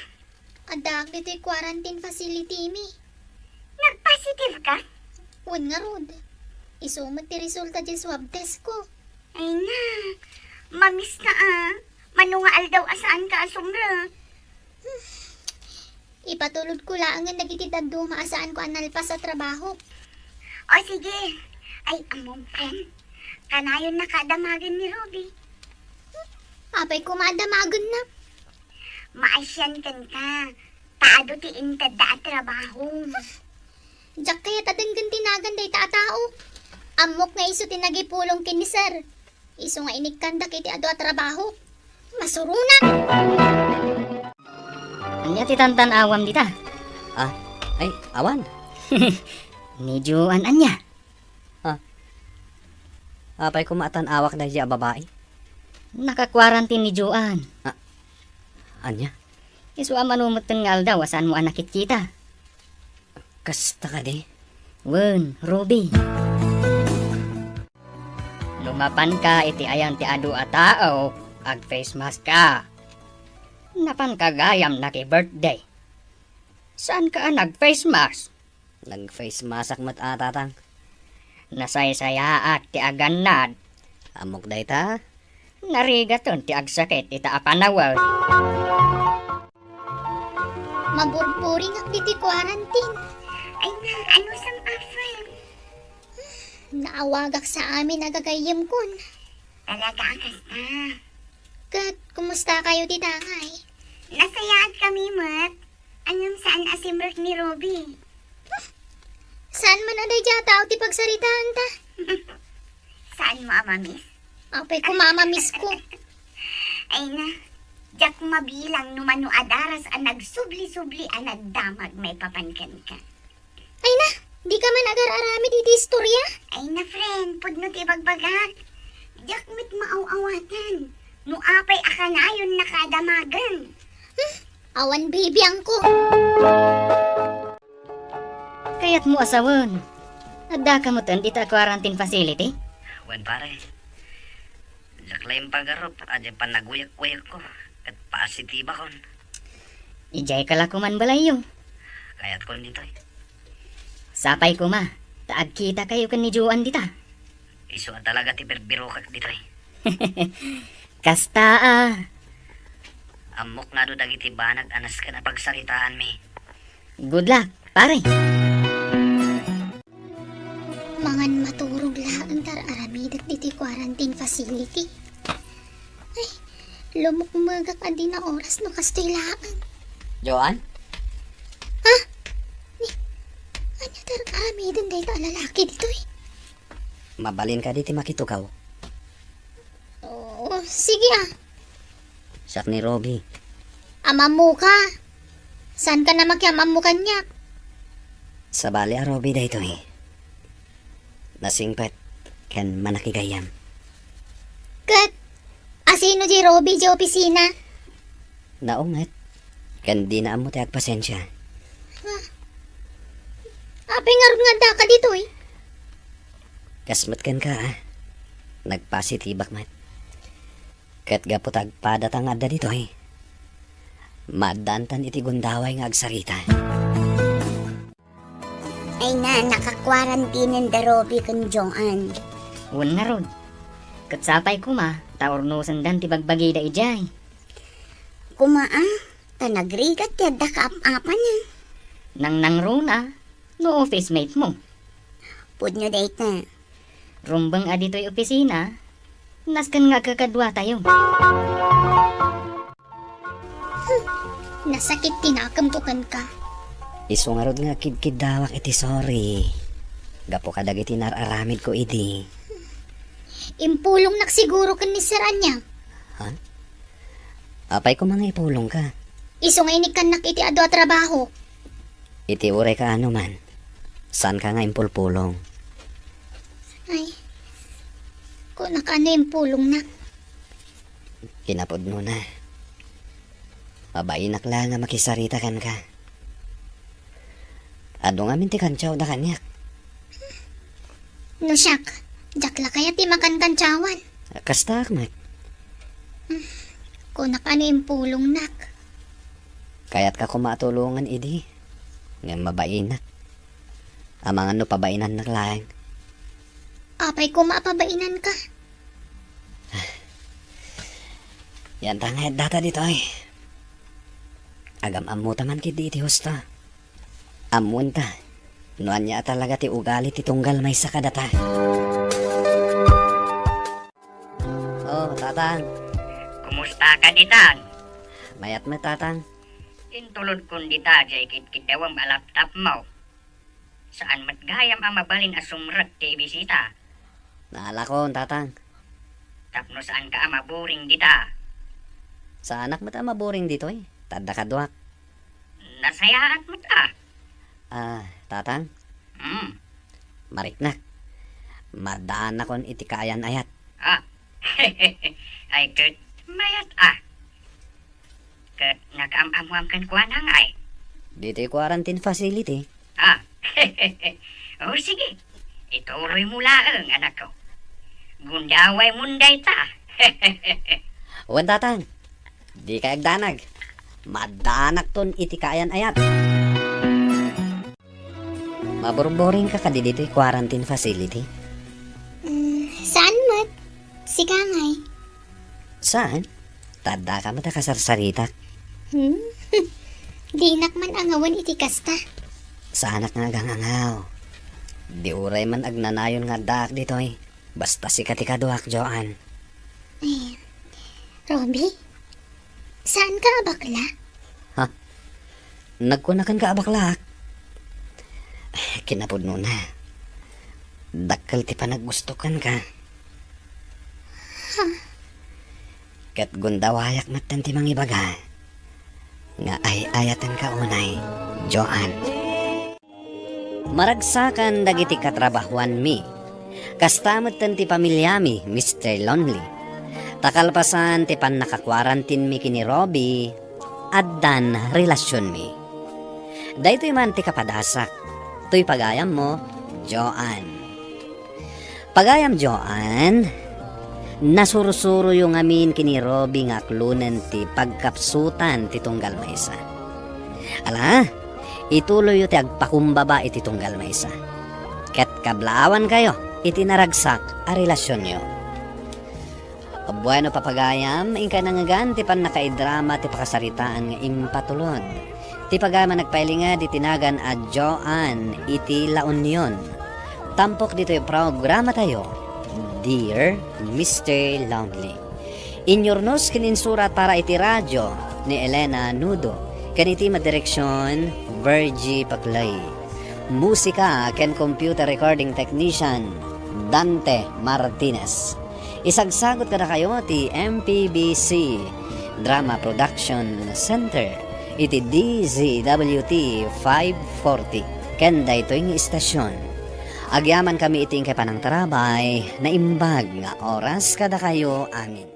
Addaak ditoy quarantine facility mi. Nagpositive ka? Wen ngarud. Isu met ti resulta diay swab test ko. Ay na, mamista a. Mano nga aldaw a saanka a sumrek? Ipatulodko laengen dagiti dadduma a saanko a nalpas a trabahok. O sige. Ay, ammom, friend. Kanayonnaka a damagen ni Ruby. Apay koma a damagenna? Maasian kenka, ta adu ti intedda a trabaho. Diak kayat a denggen ti nagan dayta a tao. Ammok nga isu ti nagipulong ken ni Sir. Isu nga inikkandak iti adu a trabaho. Masuronak! Ania ti tantan-awam dita? Ah, ay, awan. Ni Joan ania? Ah. Apay koma a tan-awak daydiay a babai? Naka-quarantine ni Joan. Ah, ania? Isu a mano metten nga aldaw a saanmo a nakitkita. Kasta kadi? Wen, Ruby. No mapanka iti ayan ti adu a tao, ag-face mask ka. Napanka gayam naki-birthday. Saanka a nag-face mask? Nag-face mask-ak met a, Tatang. Nasaysayaat ti agannad. Ammok dayta. Narigaten ti agsakit ita a panawen. Maburburingak ditoy quarantine. Ay na, ano sam, friend? Naawagak sa amin a gagayyemkon. Talaga a kasta? Ket, kumusta kayo dita ngay? Nasayaat kami met. Ngem saan a simrek ni Ruby? Saan man a daydiay a tao ti pagsaritaanta? Saanmo a mamis? Apay koma a mamisko. Ay na, diak mabilang no mano a daras a nagsubli-subli a nagdamag maipapan kenka. Ay na, dika man agar-aramid iti istorya? Ay na, friend, pudno ti ibagbagak. Diak met maaw-awatan no apay a kanayonnaka a damagen. Hmm, awan bibiangko. Kayatmo a sawen, addaka metten dita a quarantine facility? Wen, pare. Diak laeng pagarup a diay panaguyek-uyekko ket positibakon. Idiayka la koma balayyo. Kayatkon ditoy. Sapay koma ta agkitakayo ken ni Joan dita. Isu a talaga ti birbirokak ditoy. Kasta a. Ammok nga adu dagiti banag a nasken a pagsaritaanmi. Good luck, pare. Mangan maturog laeng ti ar-aramidek ditoy quarantine facility. Ay, lumukmegak a dina oras no kastoy laeng. Joan? Ha? Ni, ania ti ar-aramiden dayta a lalaki ditoy? Mabalin kadi ti makitugaw? Oo, sige a. Siak ni Ruby. Amammoka. Saanka a makiamammo kaniak? Sabali a Robbie daytoy. Nasingpet ken manakigayyem. Ket asino di Robbie di opisina? Naunget, ken dina ammo ti agpasensia. Apay ngarud nga addaka ditoy? Kas met kenka, a. Nagpasitibak met. Ket gapu ta agpadata nga adda ditoy, maaddaantan iti gundaway nga agsarita. Ay na, nakakuarantinen da Robbie ken Joan. Wen ngarud. Ket sapay koma, ta urnosendan ti bagbagida idiay. Koma a, ta nagrigat ti adda kaap-apanen. Nangnangruna, no office mate mo. Pudno dayta. Rumbeng a ditoy opisina, nasken nga agkakaduatayo. Hmm, nasakit ti nakemko kenka. Isu ngarud nga agkidkiddawak iti sorry. Gapu kadagiti nar-aramidko idi. Impulongnak siguro ken ni Sir Anyang. Ha? Apay koma nga ipulongka? Isu nga inikkannak iti adu a trabaho. Iti uray kaano man, saanka nga impulpulong. Ay, kunak ano impulongnak? Kinapudnona, mabainak la nga makisarita kenka. Adu ngamin ti kantiaoda kaniak. No siak, diak la kayat ti makankantiawan. Kastaak met. Kunak ano impulongnak. Kayatka koma a tulongen idi, ngem mabainak. Amangan no pabainannak laeng. Apay koma a pabainanka? Yanta nga addata ditoy. Agam-ammota man ketdi iti husto. Ammoenta no ania a talaga ti ugali ti tunggal maysa kadata. Oh, Tatang. Kumusta ka, Ditang? Mayat met, Tatang. Intulodkon dita diay kidkiddawem a laptop mo. Saan met gayam a mabalin a sumrek ti ibisita. Naalakon, Tatang. Tapno saanka a maburing dita. Saanak met a maburing ditoy, ta adda kaduak. Nasayaat met a. Ah, Tatang? Hmm. Mariknak. Maddaanakon iti kaayan-ayat. Ah. Ay, ket mayat a. Ket nakaam-ammoam kenkuana ngay? Ditoy quarantine facility. Ah. O, sige. Ituloy mo laeng, anakko. Gundaway mon dayta. Wen, Tatang. Dikay agdanag. Maddaanakton iti kaayan-ayat. Maburburingka kadi ditoy quarantine facility? Mm, saan met? Sika ngay? Saan? Ta addaka met a kasarsaritak. Hmm? Dinak man angawen iti kasta. Saanak nga agangangaw. Di uray man agnanayon nga addaak ditoy. Basta sika ti kaduak, Joan. Eh, Robbie, saanka a bakla? Ha? Nagkunakanka a baklaak? Kinapudnona, dakkel ti panaggusto kenka. Ha? Ket gundawayak metten ti mangibaga nga ay-ayatenka unay, Joan. Maragsakan dagiti katrabahuanmi. Kasta metten ti pamiliami, Mister Lonely. Ta kalpasan ti pannakakuarantinmi ken ni Robbie, addan relasionmi. Daytoy man ti kapadasak. Toy pagayammo, Joan. Pagayam Joan, nasursuroyo ngamin ken ni Robbie nga aklonen ti pagkapsutan ti tunggal maysa. Ala, ituloyyo ti agpakumbaba iti tunggal maysa. Ket kablaawankayo iti naragsak a relasionyo. Bueno, papagayam, inkay nangngegan ti pannakaidrama ti pakasaritaan nga impatulod. Ti pagayam a nagpailinged iti nagan a Joan iti La Union. Tampok ditoy programatayo, Dear Mister Lonely. Inyurnos ken insurat para iti radio ni Elena Nudo, ken iti madireksion, Virgie Paclay. Musika ken computer recording technician, Dante Martinez. Isagsagot kadakayo ti M P B C Drama Production Center iti D Z W T five forty. ken daytoy nga istasion. Agyamankami iti inkay panangtarabay, naimbag nga oras kadakayo amin.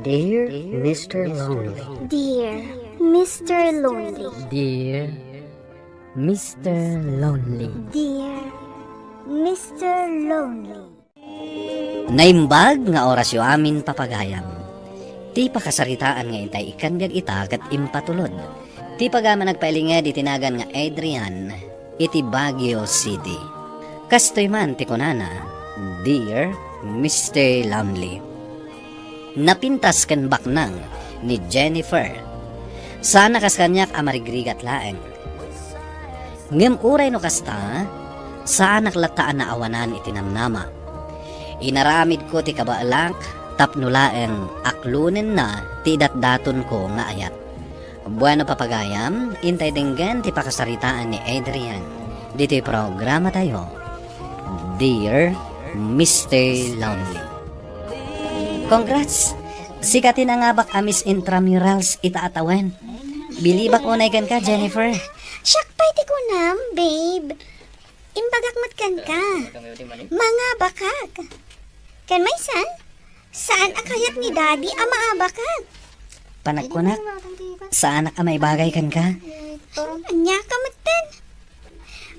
Dear Mister Lonely. Dear Mister Lonely. Dear Mister Lonely. Dear Mister Lonely. Naimbag nga orasyo amin, papagayam. Ti pakasaritaan nga intay ikkan biag ita ket impatulod ti pagayam a nagpailinged iti nagan nga Adrian iti Baguio City. Kastoy man ti kunana, "Dear Mister Lonely." Napintas ken baknang ni Jennifer. Saan a kas kaniak a marigrigat laeng. Ngem uray no kasta, saanak latta a naawanan iti namnama. Inaramidko ti kabaelak tapno laeng aklonenna ti idatdatonko nga ayat. Bueno, papagayam, intay denggen ti pakasaritaan ni Adrian ditoy programatayo, Dear Mister Lonely. Congrats! Sika ti nangabak a Miss Intramurals ita a tawen. Bilibak unay kenka, Jennifer. Siak pay ti kunam, babe. Imbagak met kenka. Mangabakak. Ken maysan, saan a kayat ni Daddy a maabakak. Panagkunak, saanak a maibagay kenka. Ania ka metten?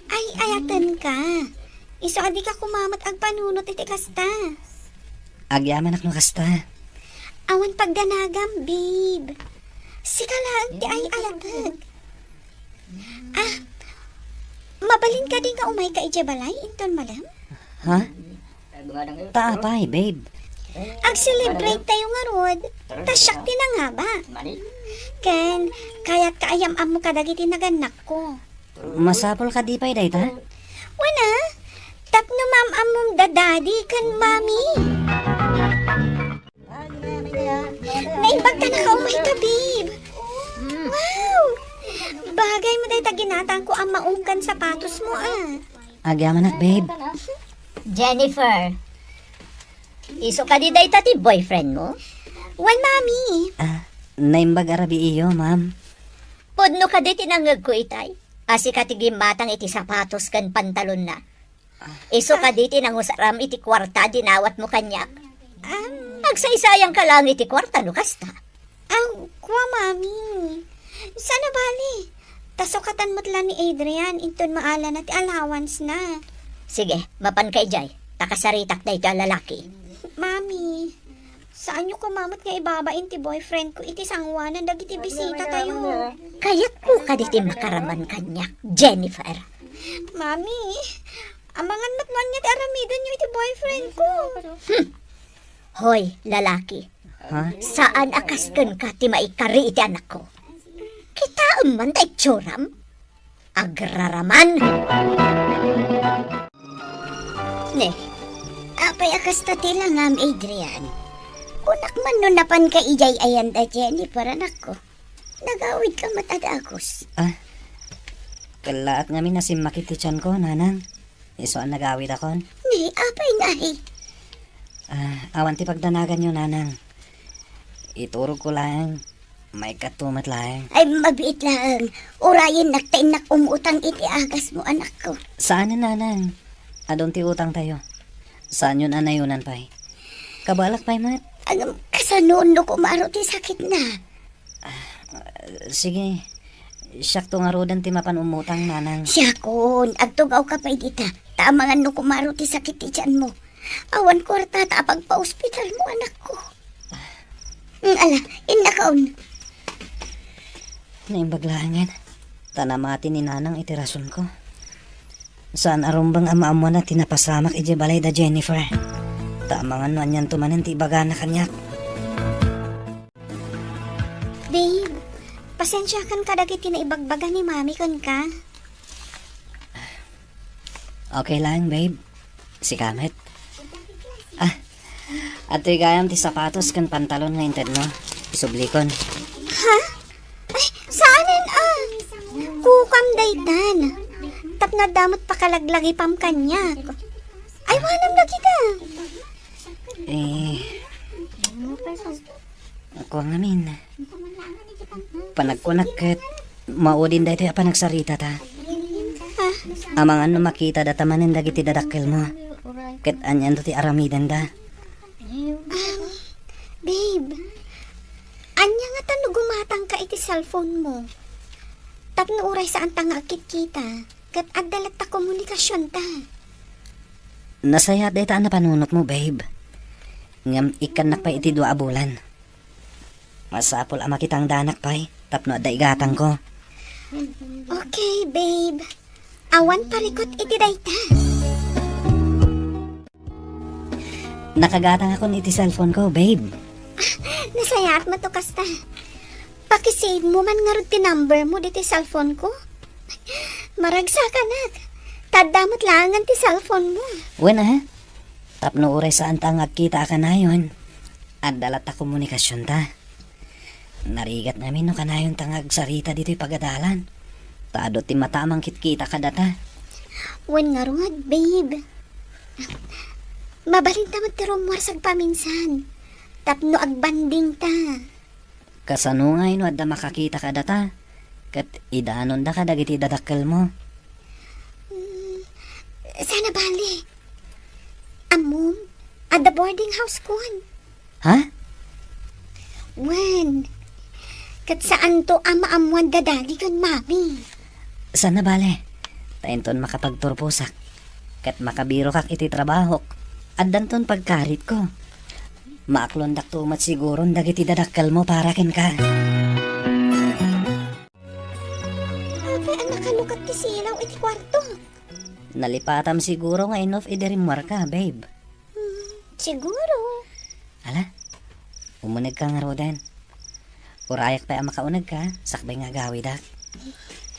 Ay, ayatenka. Isu a dika koma met agpanunot iti kasta. Agyamanak no kasta. Awan pagdanagam, babe. Sika laeng ti ay-ayatek. Ah, mabalin kadi nga umayka idiay balay inton malem? Ha? Ta apay, babe? Ag-celebrate tayo ngarud, ta siak ti nangabak. Ken, kayatka a yam-ammo kadagiti nagannakko. Masapul kadi pay dayta? Wen a, tapno maam-ammom da Daddy ken Mommy. Naimbag ta nakaumayka, babe. Wow! Bagay mo dayta ginatangko a maong ken sapatosmo, a. Agyamanak, babe. Jennifer, isu kadi dayta ti boyfriendmo? Wen, Mommy. Ah, naimbag a rabii, ma'am. Pudno kadi ti nangngegko itay a sika ti gimmatang iti sapatos ken pantalonna? Isu kadi ti nangusaram iti kuarta a dinawatmo kaniak? Am. Agsaysayangka laeng iti kuarta no kasta. Aw, kua, Mami. Saan a bali. Ta sukatan met la ni Adrian inton maalana ti allowance-na. Sige, mapanka idiay. Ta kasaritak daytoy a lalaki. Mami, saanyo koma met nga ibabain ti boyfriend ko iti sangoanan dagiti bisita tayo. Kayatmo kadi ti makaraman kaniak, Jennifer? Mami, amangan met no ania ti aramidenyo iti boyfriend ko. Hmm. Hoy, lalaki. Ha? Saan a kas kenka ti maikari iti anakko. Kitaem man ta itsuram. Agraraman. Ne, apay a kasta ti langam, Adrian? Kunak man no napanka idiay ayan da Jennifer, anakko. Nagawidka met a dagus. Ah, kellaat ngamin a simmakit ti tianko, nanang. Isu a nagawidakon. Ni, apay ngay? Ah, awan ti pagdanaganyo, nanang. Iturogko laeng. Maikatto met laeng. Ay, mabiit laeng. Urayennak ta innak umutang iti agasmo, anakko. Saanen, nanang. Adun ti utangtayo. Saanyon a nayonan pay. Kabaelak pay met. Agam, kasano no kumaro ti sakitna? Ah, sige. Siakto ngaruden ti mapan umutang, nanang. Siakon, agtugawka pay dita. Ta amangan no kumaro ti sakit ti tianmo. Awan kuarta ta apagpaospitalmo, anakko. Mm, ala, innakaon. Naimbag laengen. Ta namati ni nanang iti rasonko. Saan a rumbeng a maammoana ti napasamak idiay balay da Jennifer. Ta amangan no anianto manen ti ibagana kaniak. Babe, pasensiakan kadagiti naibagbaga ni Mami kenka. Okay lang, babe. Sika met. Ah, adtoy gayam ti sapatos ken pantalon nga intedmo. Isublikon. Ha? Ay, saanen a? Kukam daytan. Tapno adda met pakalaglagipam kaniak. Ay, wanam dagita. Eh, kua ngamin. Panagkunak ket maudin daytoy a panagsaritata. Ah. Amangan no makita data manen dagiti dadakkelmo. Ket anianto ti aramidenda? Um, babe, ania ngata no gumatangka iti cellphone mo? Tapno uray saanta nga agkitkita, ket adda latta komunikasionta. Nasayaat dayta a napanunotmo, babe. Ngem ikkannak pay iti dua a bulan. Masapul a makitangdanak pay tapno adda igatangko. Okay, babe. Awan parikut iti dayta. Nakagatangakon iti cellphone ko, babe. Nasayaat met no kasta. Pakisave mo man ngarud ti number mo diti cellphone ko. Maragsakanak. Ta adda met laengen ti cellphone mo. Wen, a? Tapno uray saanta nga agkita a kanayon, adda latta komunikasionta. Narigat ngamin no kanayonta nga agsarita ditoy pagadalan. Ta adu ti mata a mangkitkita kadata. Wen ngarud, babe. Mabalinta met ti rummuar sagpaminsan. Tapno agbandingta. Kasano ngay no adda makakita kadata? Ket idanonda kadagiti dadakkelmo. Hmm, saan a bale. Ammom, adda boarding house kon. Ha? Wen, ket saanto a maammoan da daddy ken mommy. Saan a bale. Ta inton makapagturposak, ket makabirokak iti trabahok, addanton pagkaritko. Maaklondakto met siguron dagiti dadakkelmo para kenka. Apay a nakalukat ti silaw iti kuarto? Nalipatam siguro nga inoff idi rimmuarka, babe. Hmm, siguro. Ala, umunegka ngaruden. Urayak pay a makaunegka, sakbay nga agawidak.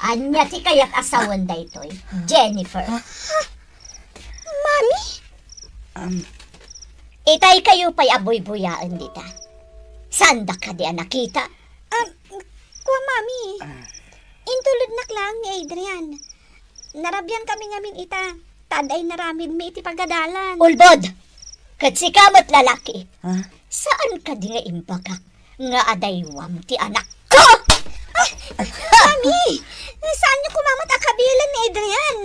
Ania ti kayat a sawen daytoy, Jennifer? Mami? Um, Itay kayo pay a buybuyaen dita. Saanda kadi a nakita? Ah, kua, Mami. Ah. Intulodnak laeng ni Adrian. Narabian kami ngamin ita. Ta adda inaramidmi iti pagadalan. Ulbod! Ket sika met lalaki. Ah? Saan kadi nga imbagak nga adaywam ti anakko? Ah! Mami! Saanyo koma met a kabilen ni Adrian?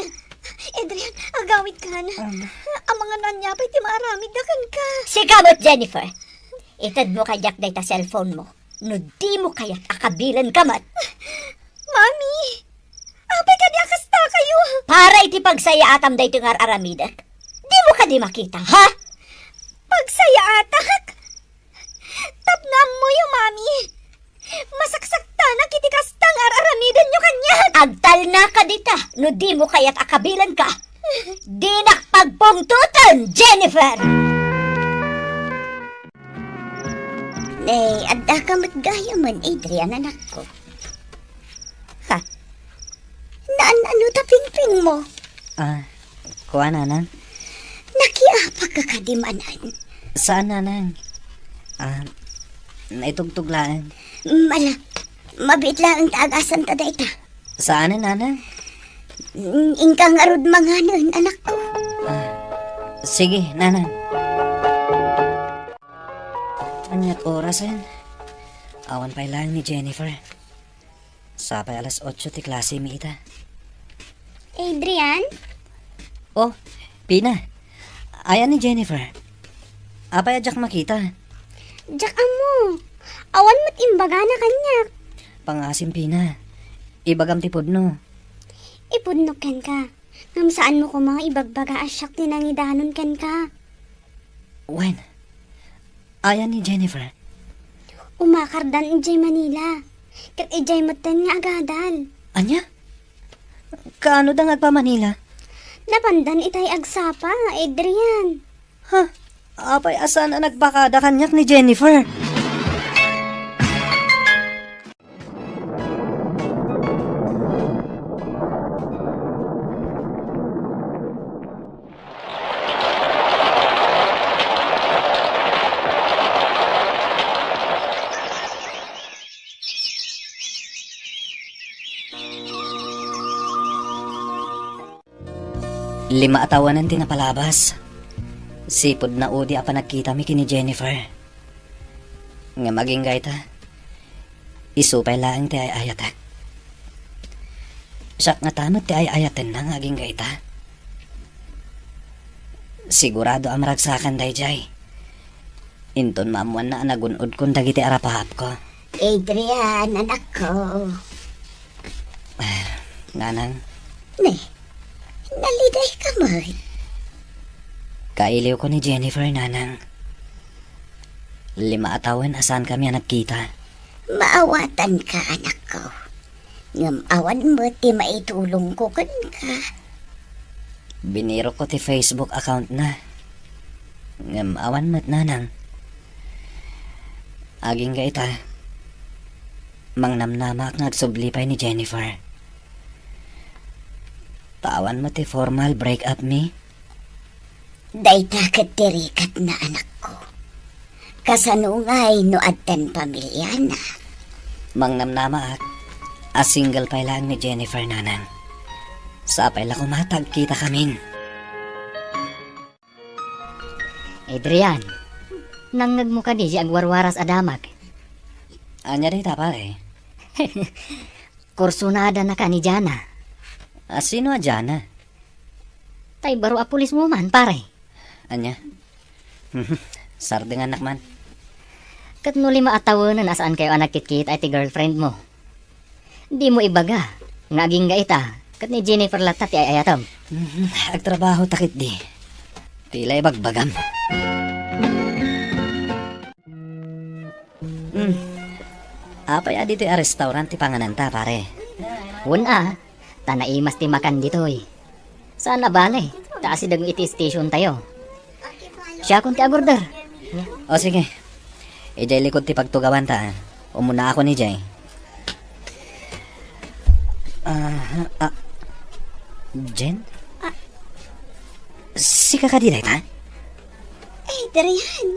Adrian, agawidkan. Um. Amangan no ania pay ti maaramidda kenka. Sika met, Jennifer. Itedmo kadiak dayta cellphone mo. No dimo kayat a kabilenka met. Mami! Apay kadi a kasta kayo? Para iti pagsayaatam daytoy nga ar-aramidek. Dimo kadi makita, ha? Pagsayaatak? Tapno ammoyo, Mami. Masaksaktanak iti kasta nga ar-aramidenyo kaniak. Agtalnaka dita no dimo kayat a kabilenka. Dinak pagpungtoten, Jennifer! Nay, addaka met gayamen, Adrian, anakko. Ha? Naan-ano ta pingpingmo? Ah, kua, Nanang? Nakiapakka kadi manen? Saan, Nanang. Ah, naitugtog laeng. Mala, mabiit laeng ta agasanta dayta. Saan, Nanang? Inka ngarud manganen, anakko. Ah, sige, Nanang. Aniat orasen? Awan pay laeng ni Jennifer. Sapay alas otso ti klasemi ita. Adrian? Oh, Pina. Ayan ni Jennifer. Apay a diak makita? Diak ammo. Awan met imbagana kaniak. Pangasim, Pina. Ibagam ti pudno. Ipudno kenka. Ngem saanmo koma nga ibagbaga a siak ti nangidanon kenka. Wen, ayan ni Jennifer? Umakardan idiay Manila. Ket idiay metten nga agadal. Ania? Kaanoda nga agpa-Manila? Napandan itay agsapa, Adrian. Ha? Apay a saan a nagbakada kaniak ni Jennifer? Lima a tawenan ti napalabas. Sipud naudi a panagkitami ken ni Jennifer. Ngem agingga ita, Isu pay laeng ti ay-ayatek. Siak ngata met ti ay-ayatenna nga agingga ita. Sigurado a maragsakan daydiay. Inton maammoanna a nagun-odkon dagiti arapaapko. Adrian, anakko. Ah, nanang. Ne, naliday ka met. Kailiwko ni Jennifer, nanang. Lima a tawen a saankami a nagkita. Maawatanka, anakko. Ngem awan met ti maitulongko kenka. Binirokko ti Facebook account na. Ngem awan met, nanang. Agingga ita, mangnamnamaak nga agsubli pay ni Jennifer. Ta awan met ti formal break up mi. Dayta ket ti rikatna, anakko. Kasano ngay no addan pamiliana? Mangnamnamaak a single pay laeng ni Jennifer, nanang. Sapay la koma ta agkitakamin. Adrian, nangngegmo kadi ti agwarwaras a damag? Ania dayta, pare? Kursunada na ka ni Jana. A, sino a Jana? Tay baro a policewoman, pare. Ania? Sardengannak man. Ket no lima a tawenen a saankayo a nagkitkita iti girlfriend mo, dimo ibaga nga agingga ita ket ni Jennifer latta ti ay-ayatem. Mhm, agtrabaho ta ketdi. Ti la ibagbagam. Hmm. Apay a ditoy a restaurant ti pangananta, pare? Wen a, ta naimas ti makan ditoy. Saan a bale, ta asideg iti station tayo. Siakon ti agorder. O sige. Idiay likod ti pagtugawanta, a. Umunaakon idiay. Ah, ah, Jen? Ah. Sika kadi dayta? Adrian.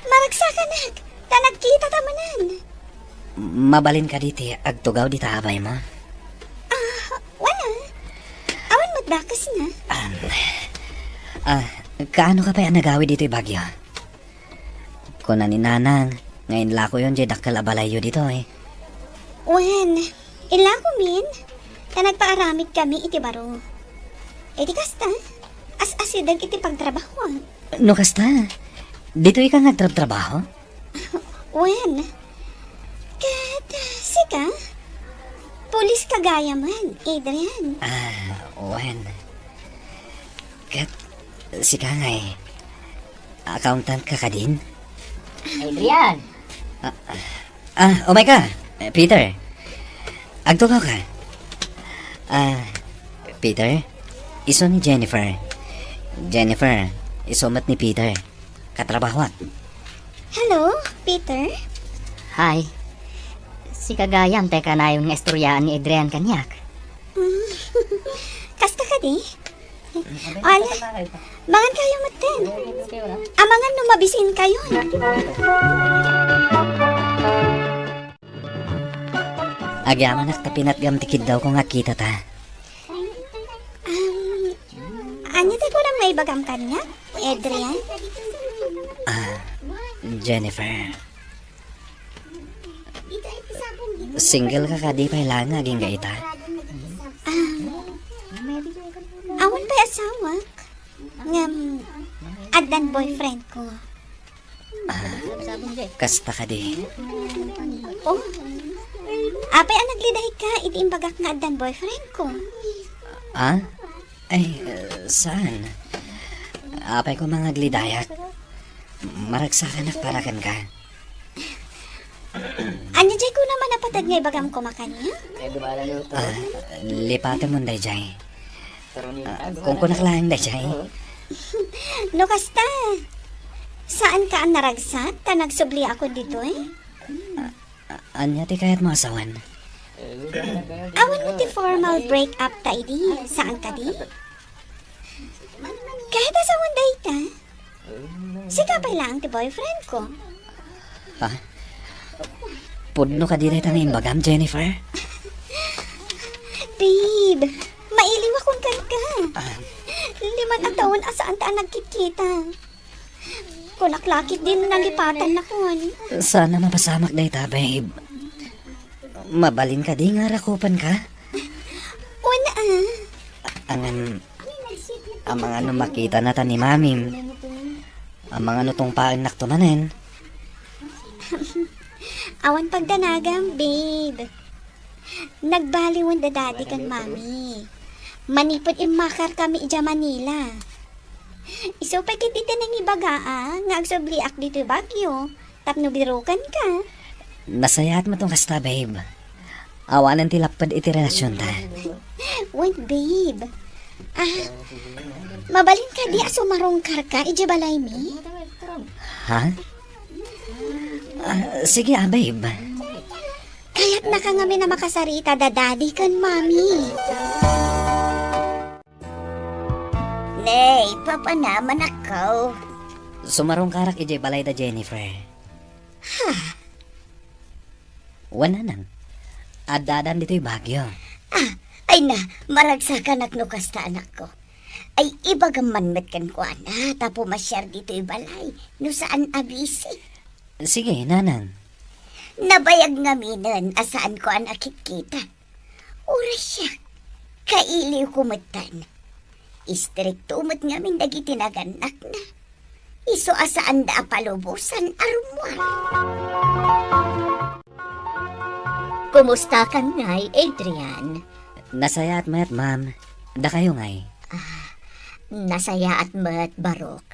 Maragsakanak, ta nagkita ta manen. Mabalin kadi ti agtugaw dita abay mo? Ah, wala. Awan met dakesna. Um, ah, kaano ka pay a nagawid ditoy Baguio? Kuna ni Nanang nga inlakoyon diay dakkel a balayyo ditoy. Wen, inlakomin, ta nagpaaramidkami iti baro. Iti kasta, as-asideg iti pagtrabahoak. No kasta, ditoy ka nga agtrabtrabaho? Wen, ket, ah, sika? Pulis ka gayamen, Adrian. Ah, wen. Ket, sika ngay, accountant ka kadin? Adrian! Ah, ah, umay ka, eh, Peter. Agtugaw ka. Ah, Peter, isu ni Jennifer. Jennifer, isu met ni Peter. Katrabahoak. Hello, Peter? Hi. Sika gayam ti kanayon nga istoryaan ni Adrian kaniak. Mm. Kasta kadi? Ala, mangan kayo metten. Amangan no mabisin kayo. Agyamanak ta pinatgam ti kiddawko nga kitata. Um, ania ti kunam nga ibagam kaniak, Adrian? Ah, Jennifer. Single ka kadi pay laeng nga agingga ita? Ah, awan pay asawak. Ngem, addan boyfriend ko. Ah, kasta kadi? Oh, apay a nagliday ka iti imbagak nga addan boyfriend ko? Ah? Ay, eh, saan? Apay ko mangaglidayak. Maragsakanak para kenka. Ania jay kunam a napateg nga ibagam koma kaniak? Ah, lipatemon dayjay. Ah, kunkunak laeng dayjay. No kasta, saanka a naragsak ta nagsubliakon ditoy? Ah, ania ti kayatmo a sawen? Awan met ti formal break up ta idi, saan kadi? Kahit a sawen dayta, sika pay laeng ti boyfriend ko. Ha? Pudno kadi dayta nga imbagam, Jennifer? Babe, mailiwakon kenka. Ah. Lima a tawen a saanta a nagkitkita. Kunak lakit din nalipatan na kun. Sana mapasamak dayta, babe. Mabalin kadi nga rakupan ka? Wen, ah. Amangan, amangan no makita na ta ni Mamim. Amangan no tungpaennak to manen. Awan pagdanagam, babe. Nagbaliwen da Daddy ken Mami. Manipud immakarkami idiay Manila. Isu pay ket iti nangibaga a nga agsubliak ditoy Baguio tapno birokenka. Nasayaat met no kasta, babe. Awanen ti lapped iti relasionta. Wait, babe. Ah, mabalin kadi a sumarungkarka idiay balaymi? Ha? Ah, sige, ah, babe. Kayatnaka ngamin a makasarita da Daddy ken Mami. Nay, papanam, anakko. Sumarungkarak idiay balay da Jennifer. Ha? Wen, nanang. Addadan ditoy Baguio. Ah, ay na, maragsakanak no kasta, anakko. Ay, ibagam man met kenkuana, ta pumasiar ditoy balay, no saan a busy. Sige, nanang. Nabayag ngaminen a saanko a nakitkita. Uray siak, kailiwko metten. Istrikto met ngamin dagiti nagannakna. Isu a saanda a palubosan a rummuar. Kumustakan ngay, Adrian? Nasayaat met, ma'am. Dakayo ngay? Ah, nasayaat met, Barok.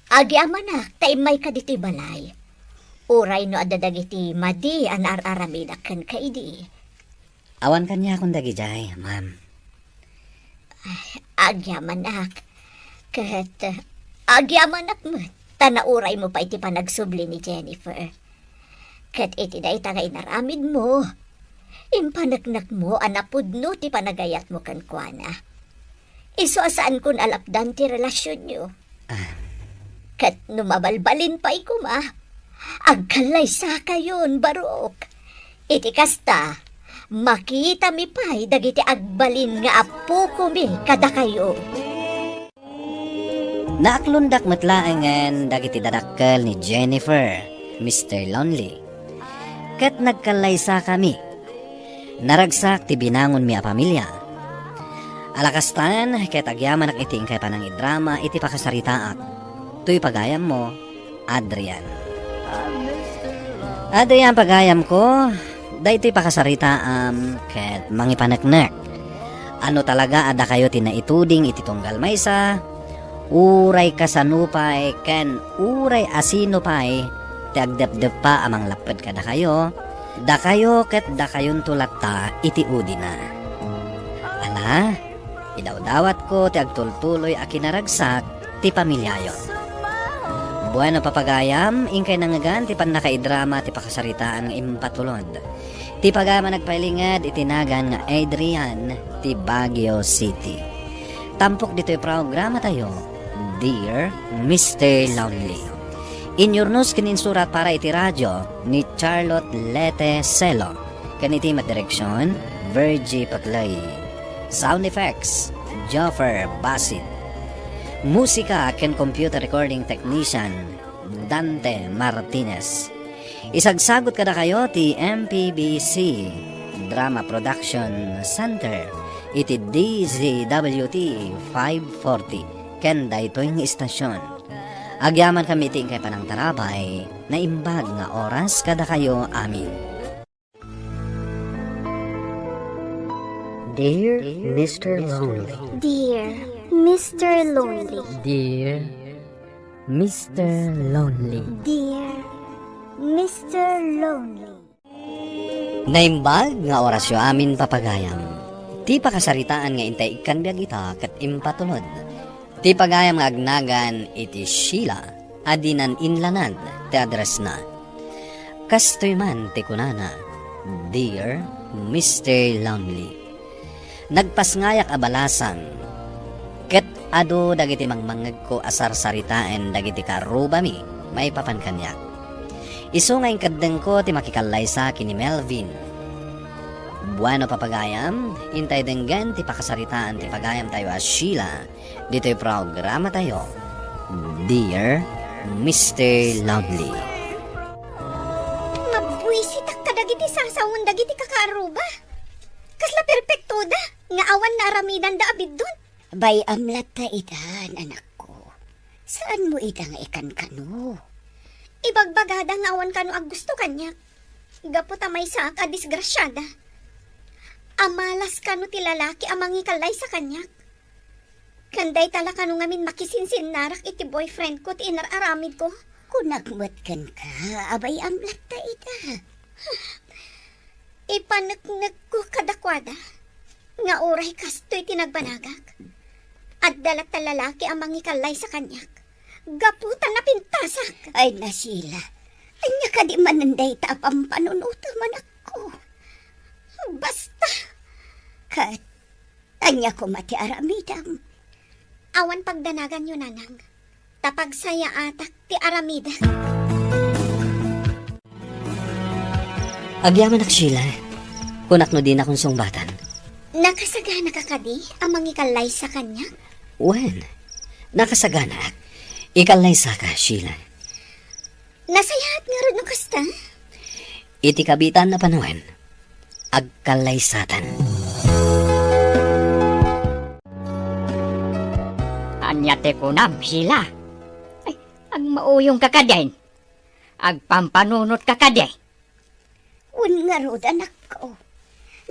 Agyamanak ta immayka ditoy balay. Uray no adda dagiti madi a naar-aramidak kenka idi. Awan kaniakon dagidiay, ma'am. Ay, agyamanak. Ket, agyamanak met ta nauraymo pay ti panagsubli ni Jennifer. Ket iti dayta nga inaramidmo, impaneknekmo a napudno ti panagayatmo kenkuana. Isu a saankon a lapdan ti relasionyo. Ah. Ket no mabalbalin pay koma, agkallaysakayon, Barok. Iti kasta, makitami pay dagiti agbalin nga appokomi kadakayo. Naaklondak met laengen dagiti dadakkel ni Jennifer, Mister Lonely. Ket nagkallaysakami. Naragsak ti binangonmi a pamilia. Ala kastan, ket agyamanak iti inkay panangidrama iti pakasaritaak. Toy pagayammo, Adrian. Adrian, pagayamko, daytoy pakasaritaam ket mangipaneknek. Ano talaga a dakayo ti naituding iti tunggal maysa, uray kasano pay ken uray asino pay ti agdepdeppa a manglapped kadakayo, dakayo ket dakayonto latta iti udina. Ala, idawdawatko ti agtultuloy a kinaragsak ti pamiliayo. Bueno, papagayam, inkay nangngegan ti pannakaidrama ti pakasaritaan nga impatulod. Ti pagayam a nagpailinged iti nagan nga Adrian ti Baguio City. Tampok ditoy programatayo, Dear Mister Lonely. Inyurnos ken insurat para iti radio ni Charlotte Lete Celo, ken iti met direksion, Virgie Paclay. Sound effects, Joffer Basit. Musika ken computer recording technician, Dante Martinez. Isagsagut kadakayo ti M P B C Drama Production Center iti D Z W T five forty ken daytoy nga istasyon. Agyamankami iti inkay panangtarabay, naimbag nga oras kadakayo amin. Dear Mister Lonely. Dear Mister Lonely. Dear Mister Lonely. Dear Mister Lonely. Naimbag nga orasyo amin, papagayam. Ti pakasaritaan nga intay ikkan biag ita ket impatulod. Ti pagayam nga agnagan iti Sheila a dinan inlanad ti addressna. Kastoy man ti kunana, Dear Mister Lonely. Nagpasngayak a balasang, ket adu dagiti mangmangngegko a sarsaritaen dagiti karrubami maipapan kaniak. Isu nga inkeddengko ti makikallaysa ken ni Melvin. Bueno, papagayam, intay denggen ti pakasaritaan ti pagayamtayo a Sheila ditoy programatayo, Dear Mister Lovely. Mabuisitak kadagiti sasawen dagiti kakaarruba. Kasla perpektoda nga awan naaramidanda a biddut. Bay-am latta itan, anakko. Saanmo ita nga ikankano? Ibagbagada nga awan kano aggusto kaniak. Gapu ta maysaak a disgrasiada. Amalas kano ti lalaki a mangikallaysa kaniak. Ken dayta la kano ngamin makisinsinnarak iti boyfriend ko ti inar-aramid ko. Kunak met kenka, abay-am latta ita. Ipaneknekko kadakuada nga uray kastoy ti nagbanagak, adda latta lalaki a mangikallaysa kaniak gapu ta napintasak. Ay, na, Sheila, ania kadi manen dayta a pampanunotem, anakko? Basta! Ket ania koma ti aramidem? Awan pagdanaganyo, nanang, ta pagsayaatak ti aramidek. Agyamanak, Sheila. Kunak no dinakon sungbatan. Nakasagana ka kadi a mangikallaysa kaniak? Wen, nakasaganaak. Ikallaysaka, Sheila. Nasayaat ngarud no kasta? Iti kabiitan a panawen, agkallaysatan. Ania ti kunam, Sheila? Ay, agmauyongka kadin? Agpampanunot ka kadi? Wen ngarud, anakko.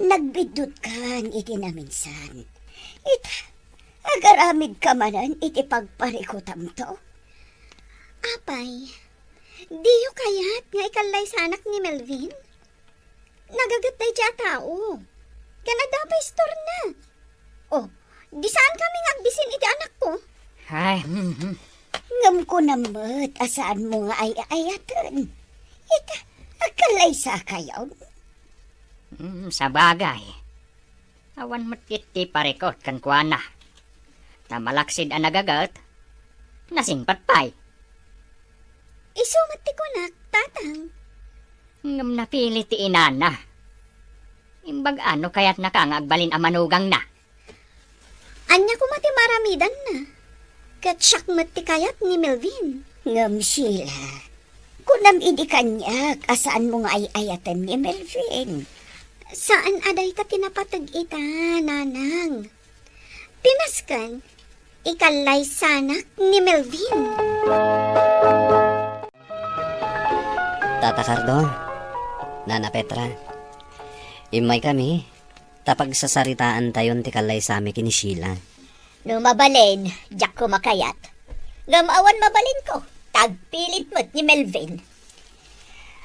Nagbiddutkan iti naminsan. Ita, agaramidka manen iti pagparikutamto? Apay, diyo kayat nga ikallaysanak ni Melvin? Nagaget daydiay a tao. Ken adda pay istorna. Oh, di saan kami nga agbisin iti anakko? Ay, mhm. Ngem kunam met a saanmo nga ay-ayaten. Ita, agkallaysakayon. Mm, sabagay. Awan met iti parikut kenkuana. Ta malaksid a nagaget, nasingpet pay. Isu met ti kunak, Tatang. Ngem napili ti inana. Imbag-a no kayatnaka nga agbalin a manugangna. Ania koma ti maaramidanna? Ket siak met ti kayat ni Melvin. Ngem, Sheila, kunam idi kaniak a saanmo nga ay-ayaten ni Melvin. Saan a dayta ti napateg ita, nanang. Ti nasken, ikallaysanak ni Melvin. Tata Cardo, Nana Petra, immaykami ta pagsasaritaantayon ti kallaysami ken ni Sheila. No mabalin, diak koma kayat. Ngem awan mabalinko, ta agpilit met ni Melvin.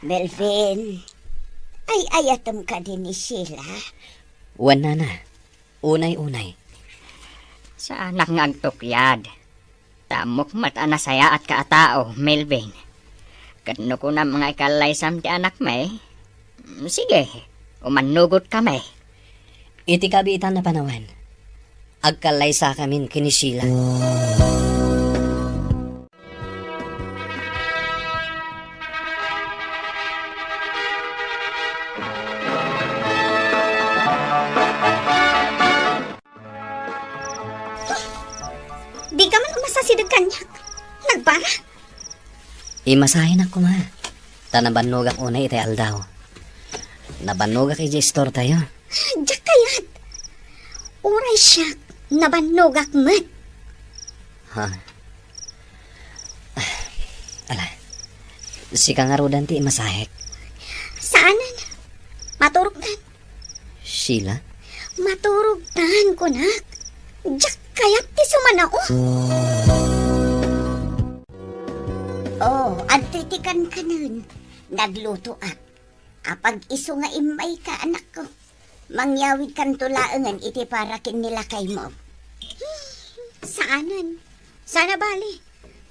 Melvin, ay-ayatem kadi ni Sheila? Wen, Nana. Unay-unay. Saanak nga agtukyad. Ta ammok met a nasayaatka a tao, Melvin. Ket no kunam nga ikallaysam ti anakmi, sige, umannugotkami. Iti kabiitan a panawen, agkallaysakamin ken ni Sheila. Dika man umasasideg kaniak. Nagbara? Imasahenak koma. Ta nabannogak unay iti aldaw. Nabannogak idiay istortayo. Diak kayat. Uray siak, nabannogak met. Ha? Ala, sika ngaruden ti imasahek. Saanen. Maturogtan. Sheila? Maturogtan, kunak. Diak kayat ti sumanao. Oh, adtoy ti kankanen. Naglutoak. Apag isu nga immayka, anakko. Mangyawidkanto laengen iti para ken ni lakaymo. Saanen. Saan a bali.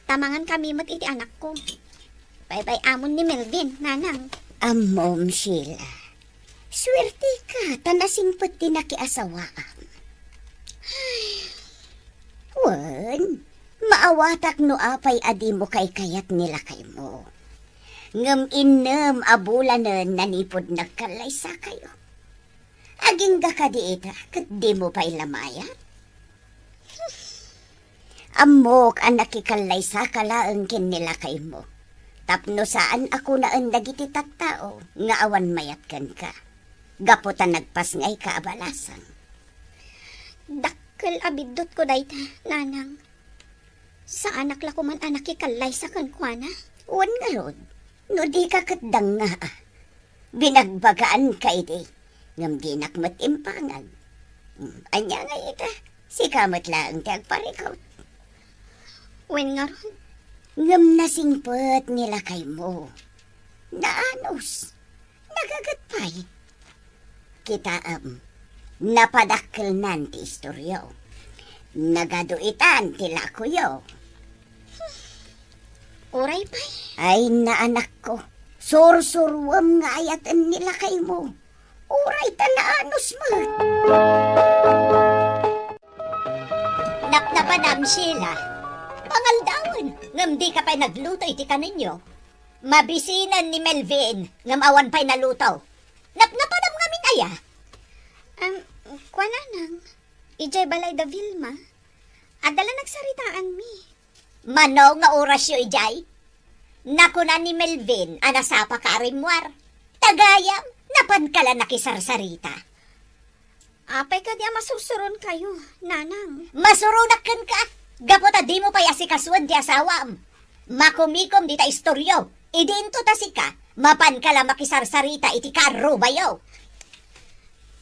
Ta mangankami met iti anakko. Baybay-amon ni Melvin, nanang. Ammom, Sheila. Suerteka, ta nasingpet ti nakiasawaam. Wen, maawatak no apay a dimo kaykayat ni lakaymo. Ngem innem a bulanen nanipud nagkallaysakayo. Agingga kadi ita, ket dimo pay la mayat? Ammok a nakikallaysaka laeng ken ni lakaymo. Tapno saan a kunaen dagiti tattao nga awan mayat kenka. Gapu ta nagpasngayka a balasang. Dakkel a biddutko dayta, Nanang. Saanak la koman a nakikallaysa kenkuana. Wen ngarud, no dika ket dangngaa. Binagbagaanka idi, ngem dinak met impangag. Hmm, ania ngay ita? Sika met laeng ti agparikut. Wen ngarud? Ngem nasingpet ni lakaymo. Naanus. Nagaget pay. Kitaem, napadakkelnan ti istoryo. Nagaduitan ti lakoyo. Uray pay. Ay, naanakko, sursuruem nga ayaten ni lakaymo. Uray ta naanus met. Napnapanam, Sheila. Pangaldawen, ngem dika pay nagluto iti kanenyo. Mabisinen ni Melvin, ngem awan pay naluto. Napnapanam ngamin aya? Am, kuan, Nanang, idiay balay da Vilma, adda la nagsaritaanmi. Mano nga orasyo idiay? Nakuna ni Melvin a nasapaka a rimmuar. Ta gayam, napanka la nakisarsarita. Apay kadi a masursuronkayo, Nanang? Masuronak kenka, gapu ta dimo pay asikasuen ti asawam. Makumikom dita istoryo, idi inton ta sika, mapanka la makisarsarita iti kaarrubayo.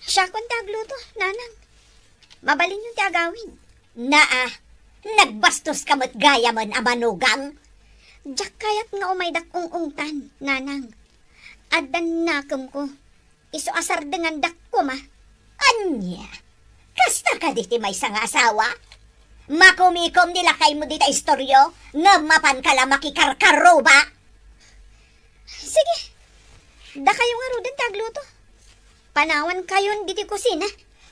Siakon ti agluto, Nanang. Mabalinyon ti agawid. Naa, nagbastoska met gayamen a manugang. Diak kayat nga umaydak ung-ungtan, Nanang. Adda nakemko. Isu a sardengandak koma. Ania? Kasta kadi ti maysa nga asawa? Makumikom ni lakaymo dita istoryo, ngem mapanka la makikarkaruba. Sige. Dakayo ngaruden ti agluto. Panawankayon ditoy kusina.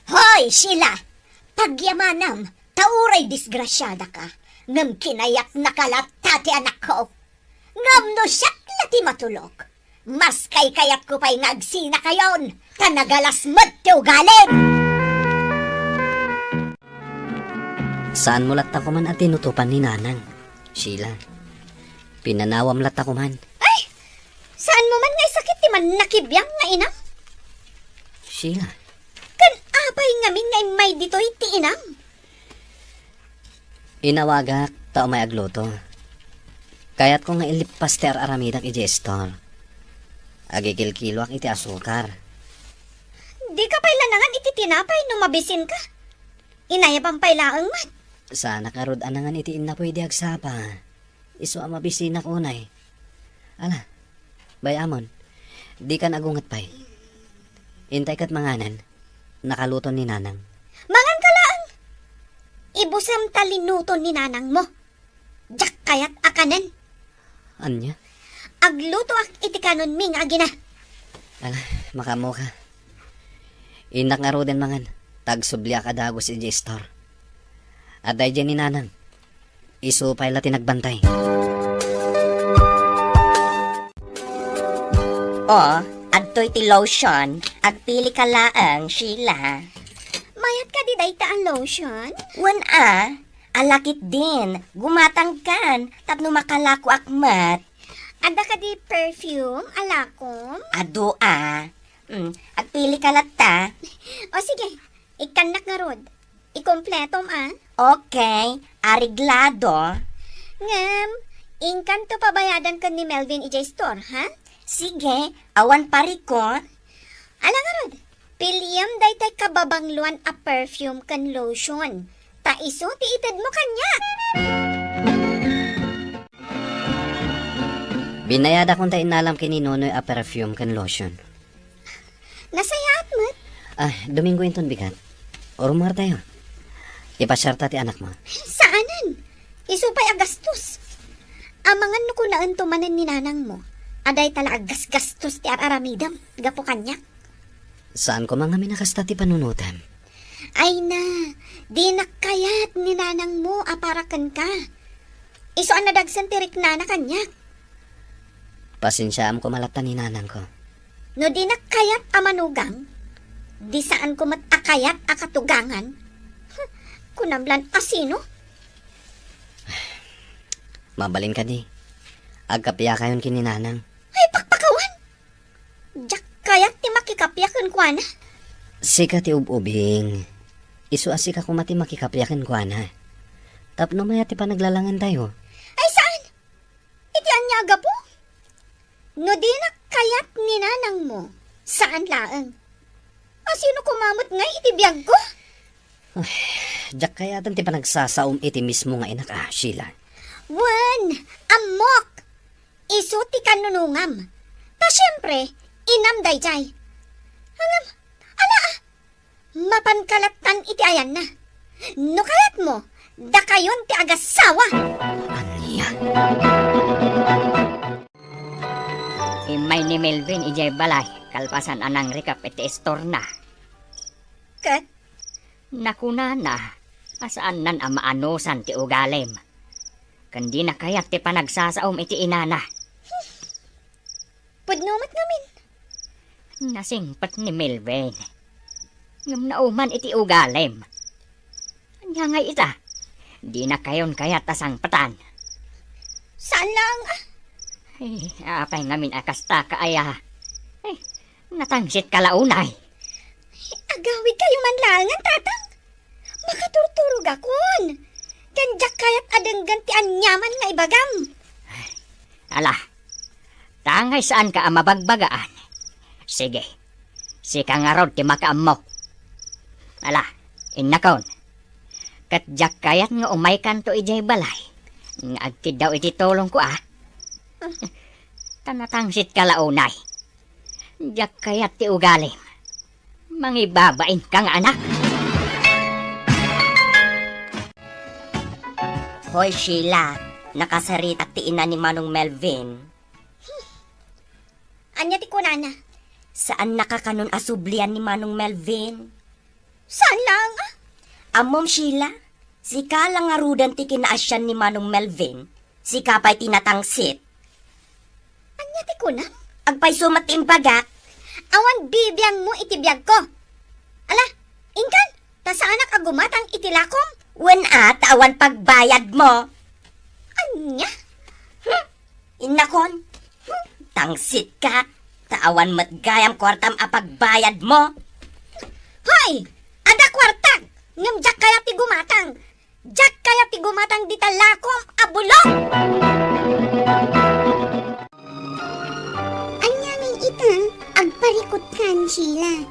Hoy, Sheila! Pagyamanam, ta uray disgrasiadaka, ngem kinayatnaka latta ti anakko. Ngem no siak la ti matulok, mas kaykayatko pay nga agsinakayon, ta nagalas met ti ugalim! Saanmo latta koman a tinutopan ni Nanang, Sheila. Pinanawam latta koman. Ay! Saanmo man nga isakit ti mannakibiang nga inam? Sheila. Ken apay ngamin nga immay ditoy ti inam? Inawagak ta umay agluto. Kayatko nga ilippas ti ar-aramidak idiay istor. Agikilkiloak iti asukar. Dika pay la nangan iti tinapay no mabisinka. Inayabam pay laeng met. Saanak ngarud a nangan iti innapoy idi agsapa. Isu a mabisinak unay. Ala, bay-amon, dikan agunget pay. Intay ket manganen, nakaluton ni Nanang. Manganka laeng! Ibusem ta linuton ni Nanangmo. Diak kayat a kanen. Ania? Aglutoak iti kanonmi nga agina. Ala, makaammoka. Innak ngaruden mangan, ta agsubliak a dagus idiay istor. Adda idiay ni Nanang. Isu pay la ti nagbantay. O, adtoy ti lotion. Agpilika laeng, Sheila. Mayat kadi dayta a lotion? Wen a, ala ketdin, gumatangkan, tapno makalakoak met. Adda kadi perfume a lakom? Adu a. Mm, agpilika latta. O sige, ikkannak ngarud. Ikumpletom a. Okay, areglado. Ngem, inkanto pabayadan ken ni Melvin idiay store, ha? Sige, awan parikut. Ala ngarud, piliem daytay kababangloan a perfume ken lotion. Ta isu ti itedmo kaniak. Binayadakon ta innalam ken ni Nonoy a perfume ken lotion. Nasayaat met. Ah, Domingo inton bigat. Urumar tayo. Ipasiarta ti anakmo. Saanen. Isu pay a gastos. Amangan no kunaento manen ni nanangmo a dayta la a gasgastos ti ar-aramidem gapu kaniak. Saan koma ngamin a kasta ti panunotem. Ay na, dinak kayat ni nanangmo a para kenka. Isu a nadagsen ti riknana kaniak. Pasensiaam koma latta ni nanangko. No dinak kayat a manugang, di saanko met a kayat a katugangan. Huh, kunam lan a sino? Mabalin kadi, agkapiakayon ken ni Nanang. Ay, pakpakawan! Diak kayat ti makikapia kenkuana. Sika ti ub-ubing. Isu a sika koma ti makikapia kenkuana. Tapno mayat ti panaglalangentayo. Ay, saan? Iti ania a gapu? No dinak kayat ni nanangmo, saan laeng. A sino koma met ngay iti biagko? Ay, diak kayaten ti panagsasaom iti mismo nga inak a, Sheila. Wen, ammok! Isu ti kannunongam. Ta siempre, inam daydiay. Ngem, ala, mapanka lattan iti ayanna. No kayatmo, dakayon ti agasawa. Ania? Immay ni Melvin idiay balay kalpasan a nangrikep iti istorna. Ket? Nakunana a saannan a maanusan ti ugalim. Ken dina kayat ti panagsasaom iti inana. Pudno met ngamin. Nasingpet ni Melvin. Ngem nauman iti ugalim. Ania ngay ita? Dinakayon kayat a sangpetan. Saan laeng a? Ay, apay ngamin a kasta ka aya? Ay, natangsit ka la unay. Agawid kayo man laengen, Tatang. Makaturturogakon. Ken diak kayat a denggen ti aniaman nga ibagam. Ala, tangay saanka a mabagbagaan. Sige, sika ngarud ti makaammo. Ala, innakon. Ket diak kayat nga umaykanto idiay balay nga agkiddaw iti tulongko a. Ta natangsit ka la unay. Diak kayat ti ugalim. Mangibabain ka nga anak. Hoy, Sheila, nakasaritak ti ina ni Manong Melvin. Ania ti kunana? Saan nakakanon a sublian ni Manong Melvin? Saan laeng a? Ammom, Sheila, sika la ngaruden ti kinaasian ni Manong Melvin, sika pay ti natangsit. Ania ti kunam? Agpayso met ti imbagak. Awan bibiangmo iti biagko. Ala, inkan, ta saanak a gumatang iti lakom. Wen a, ta awan pagbayadmo. Ania? Hmm? Innakon, hmm, tangsit ka, ta awan met gayam kuartam a pagbayadmo. Hoy! Adda kuartak, ngem diak kayat ti gumatang. Diak kayat ti gumatang dita lakom a bulok! Ania ngay ita, agparikutkan, Sheila.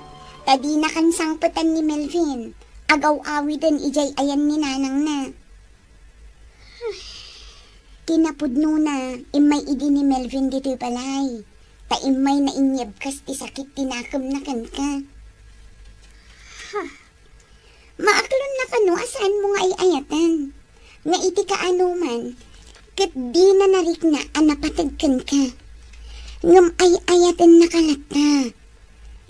Ta dinakan sangpetan ni Melvin. Agaw-awiden idiay ayan ni nanangna. Ti napudnona, immay idi ni Melvin ditoy balay. Ta immay nainyebkas ti sakit ti nakemna kenka. Maaklonna kano a saanmo nga ay-ayaten, nga iti kaanoman, ket dina narikna a napateg kenka. Ngem ay-ayatenna ka latta,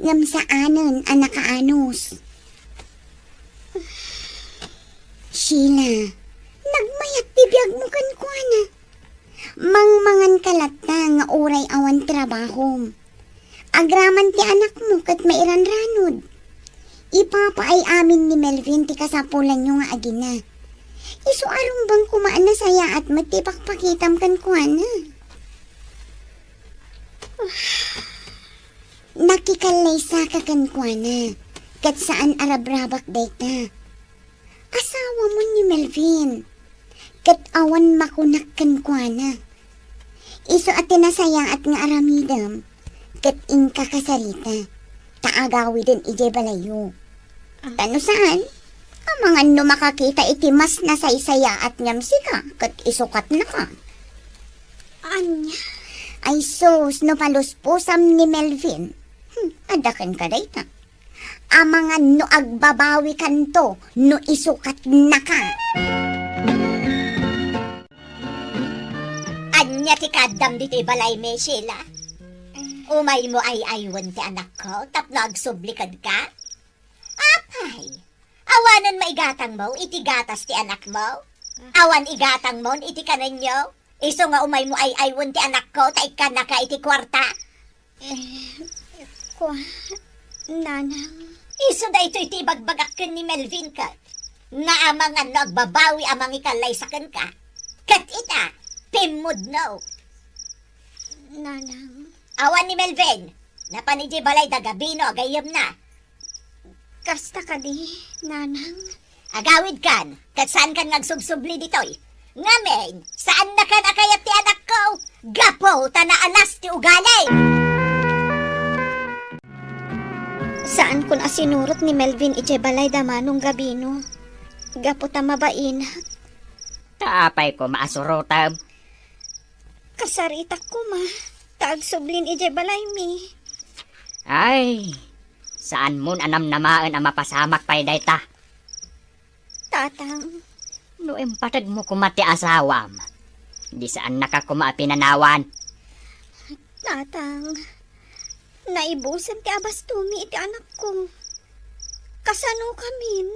ngem saanen a nakaanus. Sheila, nagmayat ti biagmo kenkuana. Mangmangan ka latta nga uray awan trabahom. Agraman ti anakmo ket mairanranod. Ipapaay amin ni Melvin ti kasapulanyo nga agina. Isu a rumbeng koma a nasayaat met ti ipakpakitam kenkuana. Nakikallaysaka kenkuana, ket saan a rabrabak dayta. Asawamon ni Melvin, ket awan makunak kenkuana. Isu a ti nasayaat nga aramidem, ket inka kasarita, ta agawiden idiay balayyo. Ah. Ta no saan, amangan no makakita iti mas nasaysayaat ngem sika, ket isukatnaka. Ania? Ay sus, no paluspusam ni Melvin. Hmm, adda kenka dayta. Amangan no agbabawikanto no isukatnaka. Ania ti kaaddam ditoy balaymi, Sheila? Umaymo ay-aywen ti anakko tapno agsubli kenka? Apay, awanen maigatangmo iti gatas ti anakmo? Awan igatangmon iti kanenyo? Isu nga umaymo ay-aywen ti anakko ta ikkannaka iti kuarta? Eh, kua, nanang. Isu daytoy ti ibagbagak ken ni Melvin ket nga amangan no agbabawi a mangikallaysaka kenka. Ket ita, Pimmudno. Nanang. Awan ni Melvin. Napan idiay balay da Gabino a gayyemna. Kasta kadi, Nanang? Agawidkan, ket saankan nga agsubsubli ditoy. Ngamin, saannakan a kayat ti anakko, gapu ta naalas ti ugali. Saankon a sinurot ni Melvin idiay balay da Manong Gabino. Gapu ta mabainak. Ta apay koma a surotem? Kasaritak koma, ta agsublin idiay balaymi. Ay, saanmon a namnamaen a mapasamak pay dayta. Tatang. No impatedmo koma ti asawam, di saannaka koma a pinanawan. Tatang, naibusen ti abastomi iti anakko. Kasanokamin?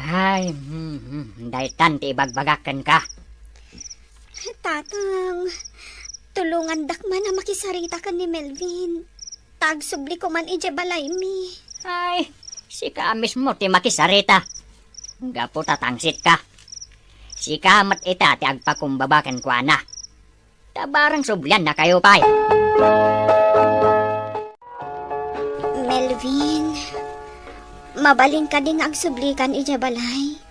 Ay, hmm, hmm, daytan ti ibagbagak kenka. Tatang, tulongandak man a makisarita ken ni Melvin. Ta agsubli koman idiay balaymi. Ay, sika mismo ti makisarita. Gapu ta tangsit ka. Sika met ita ti agpakumbaba kenkuana. Ta bareng subliannakayo pay. Melvin, mabalin kadi nga agsublikan idiay balay?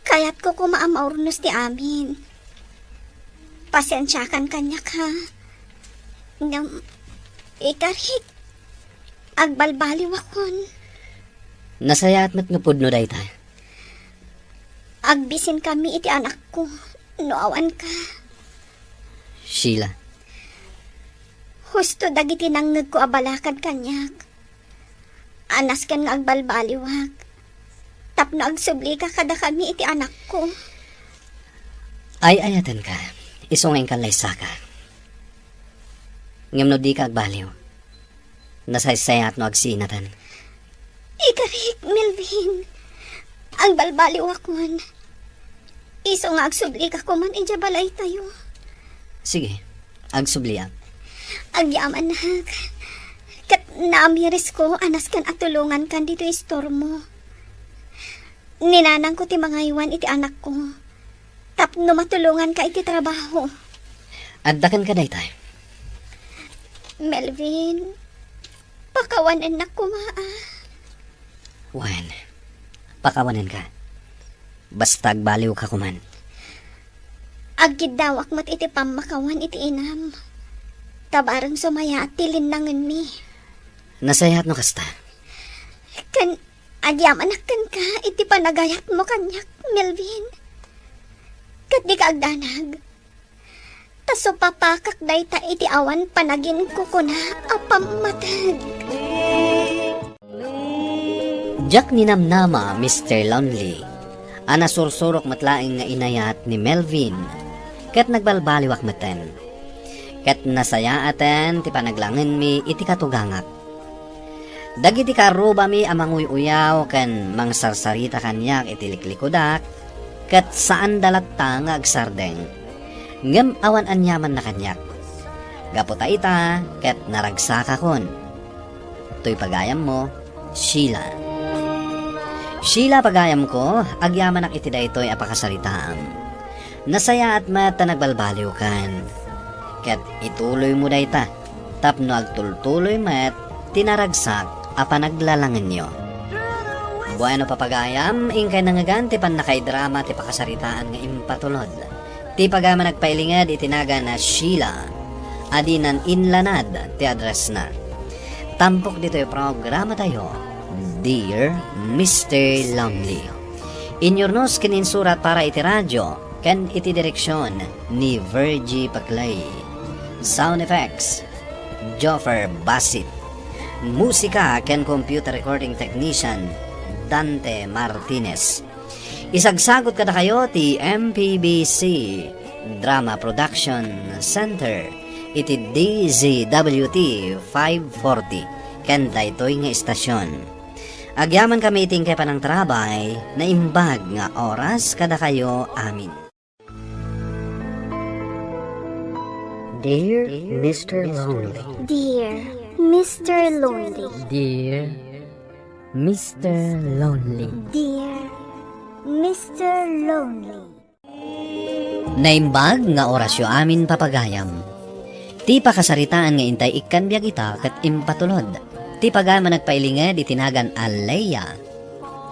Kayatko koma a maurnos ti amin. Pasensiakan kaniak, ha? Ngem, ikarik, agbalbaliwakon. Nasayaat met nga pudno dayta. Agbisinkami iti anakko no awanka. Sheila. Husto dagiti nangngegko a balakad kaniak. Anasken nga agbalbaliwak tapno agsublika kadakami iti anakko. Ay-ayatenka, isu nga inkan laysaka. Ngem no dika agbaliw, nasaysayaat no agsinatan. Ikarik, Melvin. Agbalbaliwakon. Isu nga agsublika koman idiay balaytayo. Sige, agsubliak. Agyamanak. Ket naamirisko a nasken a tulongankan ditoy istormo. Ni nanangko ti mangaywan iti anakko tapno matulonganka iti trabaho. Adda kenka dayta. Melvin, pakawanennak koma, a. Wen, pakawanenka. Basta agbaliwka koman. Agkiddawak met iti pammakawan iti inam. Ta bareng sumayaat ti linnangenmi. Nasayaat no kasta. Ken agyamanak kenka iti panagayatmo kaniak, Melvin. Ket dika agdanag. Ta supapakak dayta iti awan panaginkukuna a pammateg. Diak ninamnama, Mister Lonely, a nasursurok met laeng nga inayat ni Melvin, ket nagbalbaliwak metten. Ket nasayaaten ti panaglangenmi iti katugangak. Dagiti karrubami a manguy-uyaw ken mangsarsarita kaniak iti liklikudak, ket saanda latta nga agsardeng. Ngem awan aniamanna kaniak. Gapu ta ita, ket naragsakakon. Toy pagayammo, Sheila. Sheila, pagayamko, agyamanak iti daytoy a pakasaritaam. Nasayaat met ta nagbalbaliwkan. Ket ituloymo dayta tapno agtultuloy met ti naragsak a panaglalangenyo. Bueno, papagayam, inkay nangngegan ti pannakaidrama ti pakasaritaan nga impatulod ti pagayam a nagpailinged iti nagan a Sheila a dinan inlanad ti addressna. Tampok ditoy programatayo, Dear Mister Lonely. Inyurnos ken insurat para iti radio ken iti direksion ni Virgie Paclay. Sound effects, Joffer Basit. Musika ken computer recording technician, Dante Martinez. Isagsagut kadakayo ti M P B C Drama Production Center iti D Z W T five forty ken daytoy nga istasion. Agyamankami iti inkay panangtarabay, naimbag nga oras kadakayo amin. Dear Mister Lonely. Dear Mister Lonely. Dear Mister Lonely. Dear Mister Lonely. Naimbag nga orasyo amin, papagayam. Ti pakasaritaan nga intay ikkan biag ita ket impatulod ti pagayam a nagpailinged iti nagan a Leia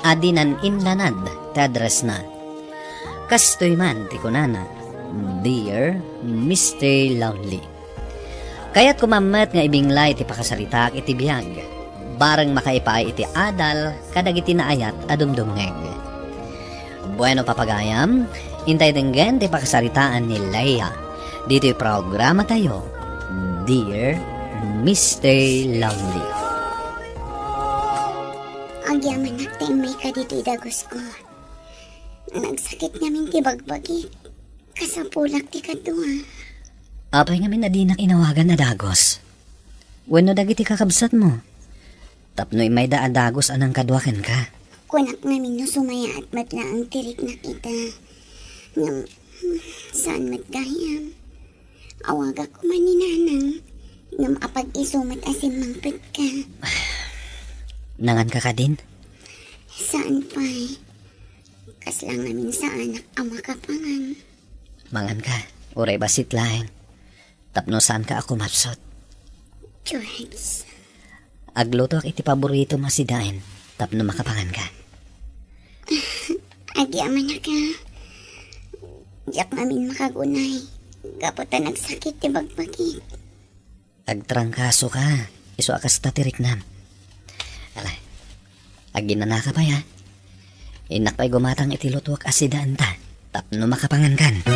a dinan innanad ti addressna. Kastoy man ti kunana, "Dear Mister Lonely." Kayatko man met nga ibinglay ti pakasaritaak iti biag, bareng makaipaay iti adal kadagiti naayat a dumdumngeg. Bueno, papagayam, intay denggen ti pakasaritaan ni Leia ditoy programatayo, Dear Mister Lonely. Agyamanak ta immay ka ditoy dagusko. Nagsakit ngamin ti bagbagik. Kasapulak ti kadua. Apay ngamin a dinak inawagan a dagus? Wenno dagiti kakabsatmo? Tapno immayda a dagus a nangkadua kenka. Kunak ngamin no sumayaat met laeng ti riknak ita. Ngem, saan met gayam. Awagak koma ni Nanang. Ngem apag-isu met a simmangpetka. Nanganka kadin? Saan pay. Kasla ngamin saanak a makapangan. Manganka, uray bassit laeng. Tapno saanka a kumapsut. George. Aglutoak iti paboritom a sidaen tapno makapanganka. Agyamanak a. Diak ngamin makagunay. Gapu ta nagsakit ti bagbagik. Agtrangkasoka. Isu a kasta ti riknam. Ala, aginanaka pay, a. Innak pay gumatang iti lutuak a sidaenta tapno makapangankan.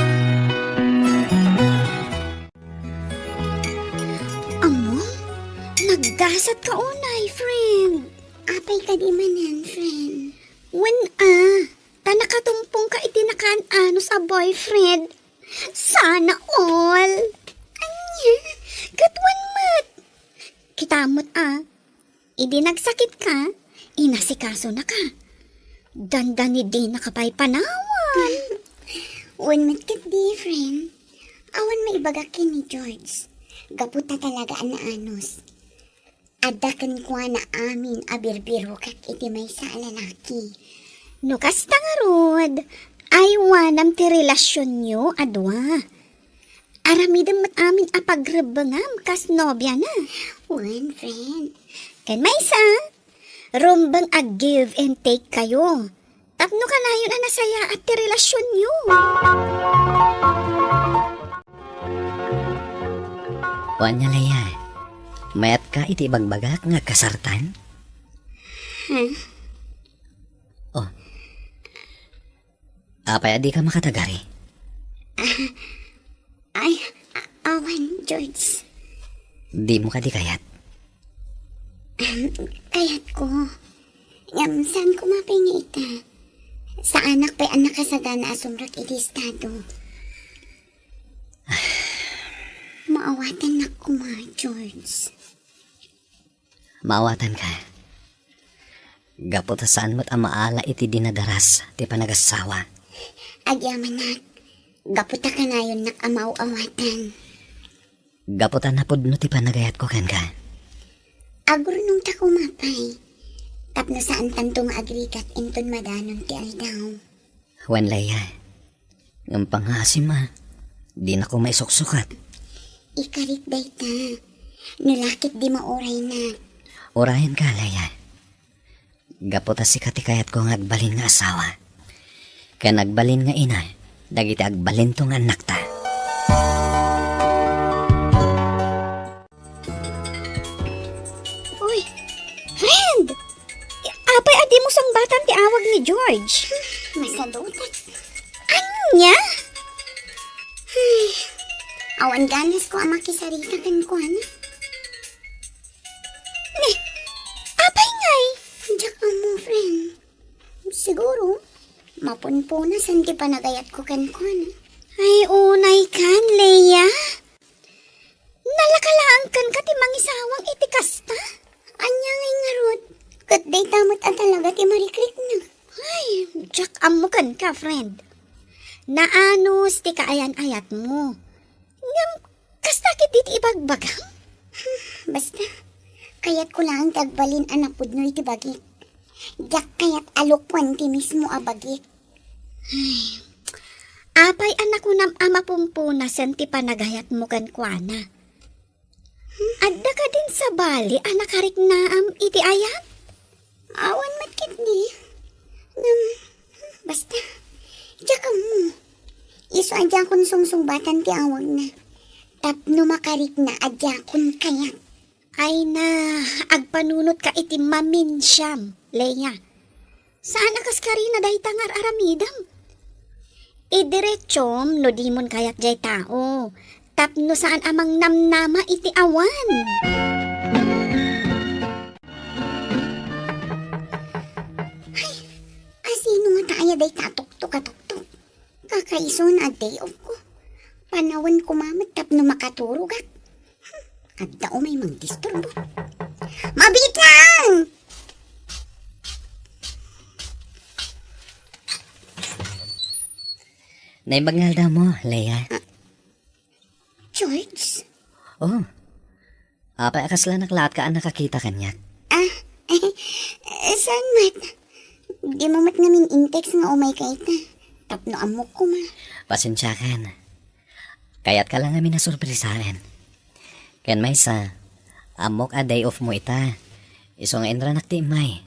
Ammom, naggasat ka unay, friend. Apay kadi manen, friend? Wen a, ta nakatumpong ka iti nakaan-anus a boyfriend. Sana all. Ania, ket wen met. Kita met a, idi nagsakit ka, inasikasonaka. Dandani dinaka pay panawan. Wen met ket di, friend. Awan maibagak ken ni George. Gapu ta talaga a naanus. Adda kenkuana amin a birbirokak iti maysa a lalaki. No kasta ngarud, aywanam ti relasionyo a dua. Aramidem met amin a pagrebbengam kas nobiana. Wen, friend. Ken maysa, rumbeng a give and take kayo. Tapno kanayon a nasayaat ti relasionyo. O ania, Leia, mayatka iti ibagbagak nga agkasartan? Huh? O. Apay a dika makatagari? Ay, a-, awan, George. Dimo kadi kayat? Ahem, kayatko. Ngem saan koma pay nga ita? Saanak pay a nakasagana a sumrek iti estado. Maawatannak koma, George. Maawatanka. Gapu ta saan met a maala iti dinadaras ti panagassawa. Agyamanak, gapu ta kanayonnak a maaw-awatan. Gapu ta napudno ti panagayatko kenka. Agurnongta koma pay, tapno saantanto nga agrigat inton madanon ti aldaw. Wen, Leia. Ngem pangngaasim a, dinako maisuksukat. Ikarik dayta. No la ket di mauraynak. Urayenka, Leia. Gapu ta sika ti kayatko nga agbalin nga asawa. Ken agbalin nga ina, dagiti agbalinto nga annakta. Uy, friend! Apay a dimo sungbatan ti awag ni George? Masadutak. Ania? Ay, awan ganasko a makisarita kenkuana. Ni, apay ngay? Diak ammo, friend. Siguro, mapunpunasan ti panagayatko kenkuana. Ay, unay kan, Leia. Nalaka laeng kenka ti mangisawang iti kasta? Ania ngay ngarud? Ket dayta met a talaga ti marikriknak. Ay, diak ammo kenka, friend. Naanus ti kaayan-ayatmo. Ngem, kasta ketdi ti ibagbagam? Basta, kayatko laeng ti agbalin a napudno iti bagik. Diak kayat a lukuan ti mismo a bagik. Ay, Apay a nakunam a mapumpunasen ti panagayatmo kenkuana? Adda kadin sabali a nakariknaam iti ayat? Awan met ketdi. Ngem, basta, diak ammo. Isu a diakon sungsungbatan ti awagna. Tapno makarikna a diakon kayat. Ay na, agpanunotka iti maminsiam, Leia. Saan a kaskarina dayta nga ar-aramidem. Idiretsom no dimon kayat jay tao, tapno saan a mangnamnama iti awan. Ay, asino ngata aya dayta a tuktok a tuktok? Kakaisuna a day off ko. Panawen koma met tapno makaturogak. Hmm, adda umay mangdisturbo. Mabiit laeng! Naimbag nga aldawmo, Leia. Ah, George? Oh. Apay a kasla naklaat ka a nakakita kaniak? Ah, saan met? Dimo met ngamin in-text nga umayka ita. Tapno ammok koma. Pasensiakan. Kayatka la ngamin a sorpresaen. Ken maysa, ammok a day off mo ita. Isu nga inranak ti immay.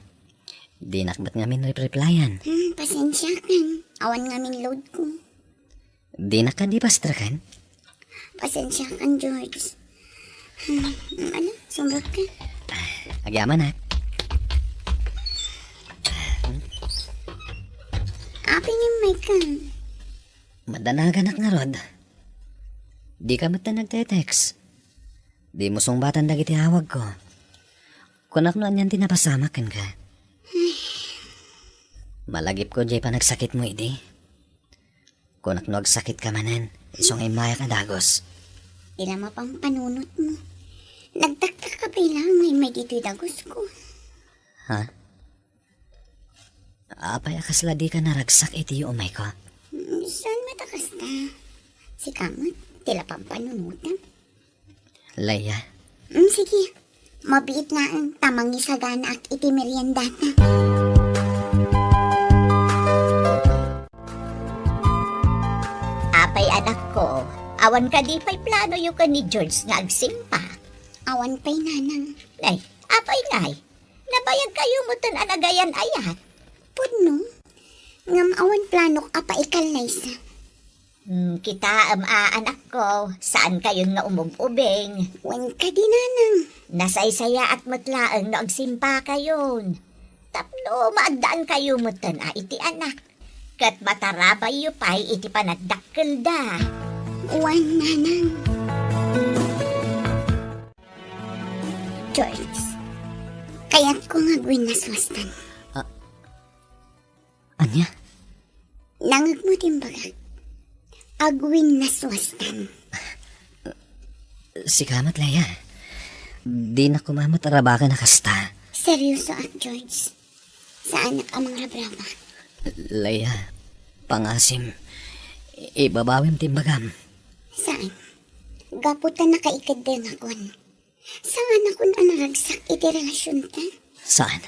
Dinak met ngamin rep-replyan. Hmm, pasensiakan. Awan ngamin load ko. Dinak kadi pastreken? Pasensiakan, George. Hmm, ano? Sumrot ka? Agyamanak. Apay nga immay ka? Madanaganak ngarud. Dika met nagte-text. Dimo sungbatan dagiti awagko. Kunak no anian ti napasamak kenka. Malagipko jay panagsakitmo idi. Kunak no agsakitka manen, isu nga immayak a dagus. Ila mapampanunotmo. Nagtaktak ka pay laeng nga immay ditoy dagusko. Ha? Apay a kasla dika naragsak iti umayko? Mm, saan met a kasta? Sika met, ti la pampanunotam. Leia. Mm, sige. Mabiit laeng ta mangisaganaak iti meriendata. Apay, anakko, awan kadi pay planoyo ken ni George nga agsimpa? Awan pay, nanang. Ay, apay ngay? Nabayagkayo metten a nagayan-ayat? Pudno. Ngem awan planok a paikal laysa. Hmm, kitaem a, anakko, saankayon nga umub-ubing. Wen kadi, nanang. Nasaysayaat met laeng no agsimpakayon. Tapno maaddaankayo metten a iti anak. Ket matarabayyo pay iti panagdakkelda. Wen, nanang. George, kayatko nga agwinnaswastan. Ah, ania? Nangegmo ti imbagak. Agwinnaswastan. Sika met, Leia. Dinak koma met arabaken a kasta. Seryosoak, George. Saanak a mangrabrabak. Leia, pangasim, ibabawim ti imbagam. Saan? Gapu ta nakaikeddengakon. Saanakon a naragsak iti relasionta. Saan?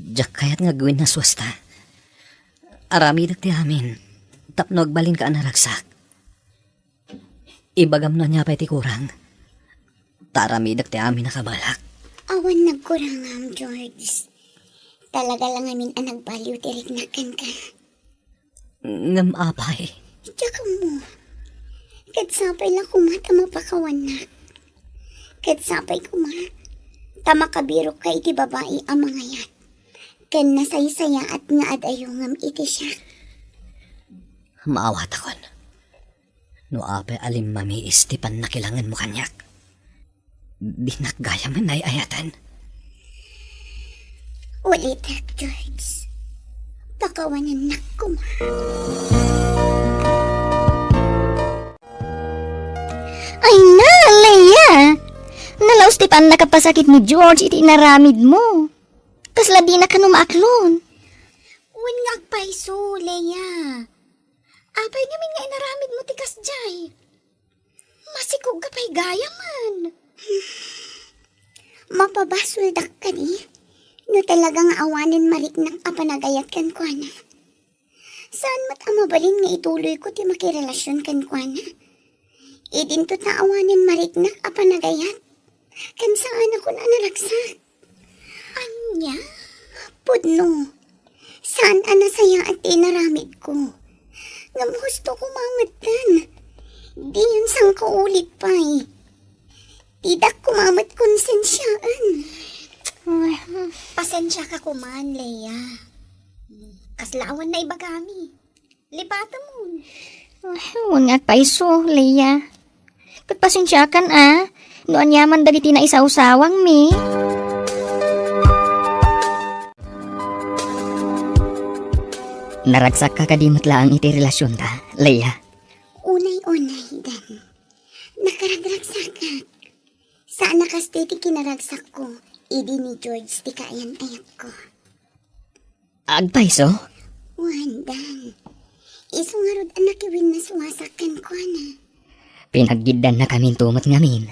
Diak kayat nga agwinnaswasta. Aramidek ti amin tapno agbalinka a naragsak. Ibagam no ania pay ti kurang. Ta aramidek ti amin a kabalak. Awan nagkurangam, George. Talaga la ngamin a nagbaliw ti riknak kenka. Ngem apay? Diak ammo. Ket sapay la koma ta mapakawannak. Ket sapay koma ta makabirokka iti babai a mangayat ken nasaysayaat nga ad-ayungem iti siak. Maawatakon. No apay a limmamiis ti pannakilangenmo kaniak, dinak gayamen ay-ayaten. Ulitek, George. Pakawanennak koma. Ay na, Leia! Nalaus ti pannakapasakit ni George iti inaramidmo. Kasla dinak kano maaklon. Wen nga agpayso, Leia. Apay ngamin nga inaramidmo ti kasdiay? Masikog ka pay gayamen. Mapabasoldak kadi no talaga nga awanen mariknak a panagayat kenkuana. Saan met a mabalin nga ituloyko ti makirelasion kenkuana? Idinto ta awanen mariknak a panagayat, ken saanakon a naragsak. Ania? Pudno, saan a nasayaat ti inaramidko. Ngem husto koma metten. Diyon sangkaulit pay. Didak koma met konsensiaen. Ay, hmm. Pasensiaka koman, Leia. Kasla awan naibagami. Lipatemon. Ay, wen nga agpayso, Leia. Ket pasensiakan a, no aniaman dagiti naisawsawangmi. Naragsakka kadi met laeng iti relasionta, Leia? Unay-unay, Dan. Nakaragragsakak. Saan a kastoy ti kinaragsakko idi ni George ti kaayan-ayatko. Agpayso? Wen, Dan. Isu ngarud a nakiwinnaswasak kenkuana. Pinaggiddannakaminto met ngamin.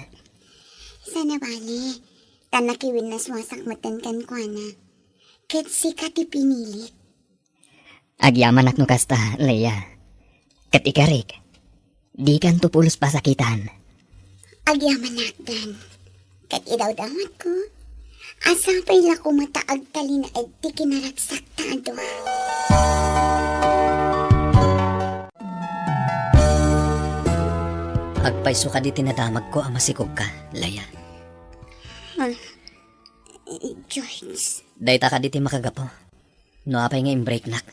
Saan a bale, ta nakiwinnaswasak metten kenkuana. Ket sika ti pinilik. Agyamanak no kasta, Leia. Ket ikarik, dikanto pulos pasakitan. Agyamanak, Dan. Ket idawdawatko a sapay la koma ta agtalinaed ti kinaragsakta a dua. Agpayso kadi ti nadamagko a masikogka, Leia? Ah, George. Dayta kadi ti makagapu no apay nga imbreaknak?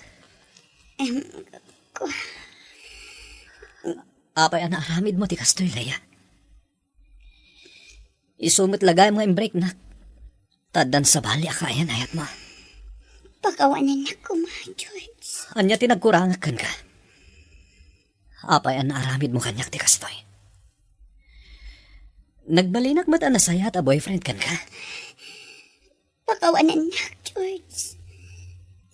Em, ku- Apay a naaramidmo ti kastoy, Leia? Isu met la gayam nga imbreaknak. Ta addan sabali a kaayan-ayatmo. Pakawanennak koma, George. Ania ti nagkurangak kenka? Apay a naaramidmo kaniak ti kastoy? Nagbalinak met a nasayaat a boyfriend kenka? Pakawanennak, George.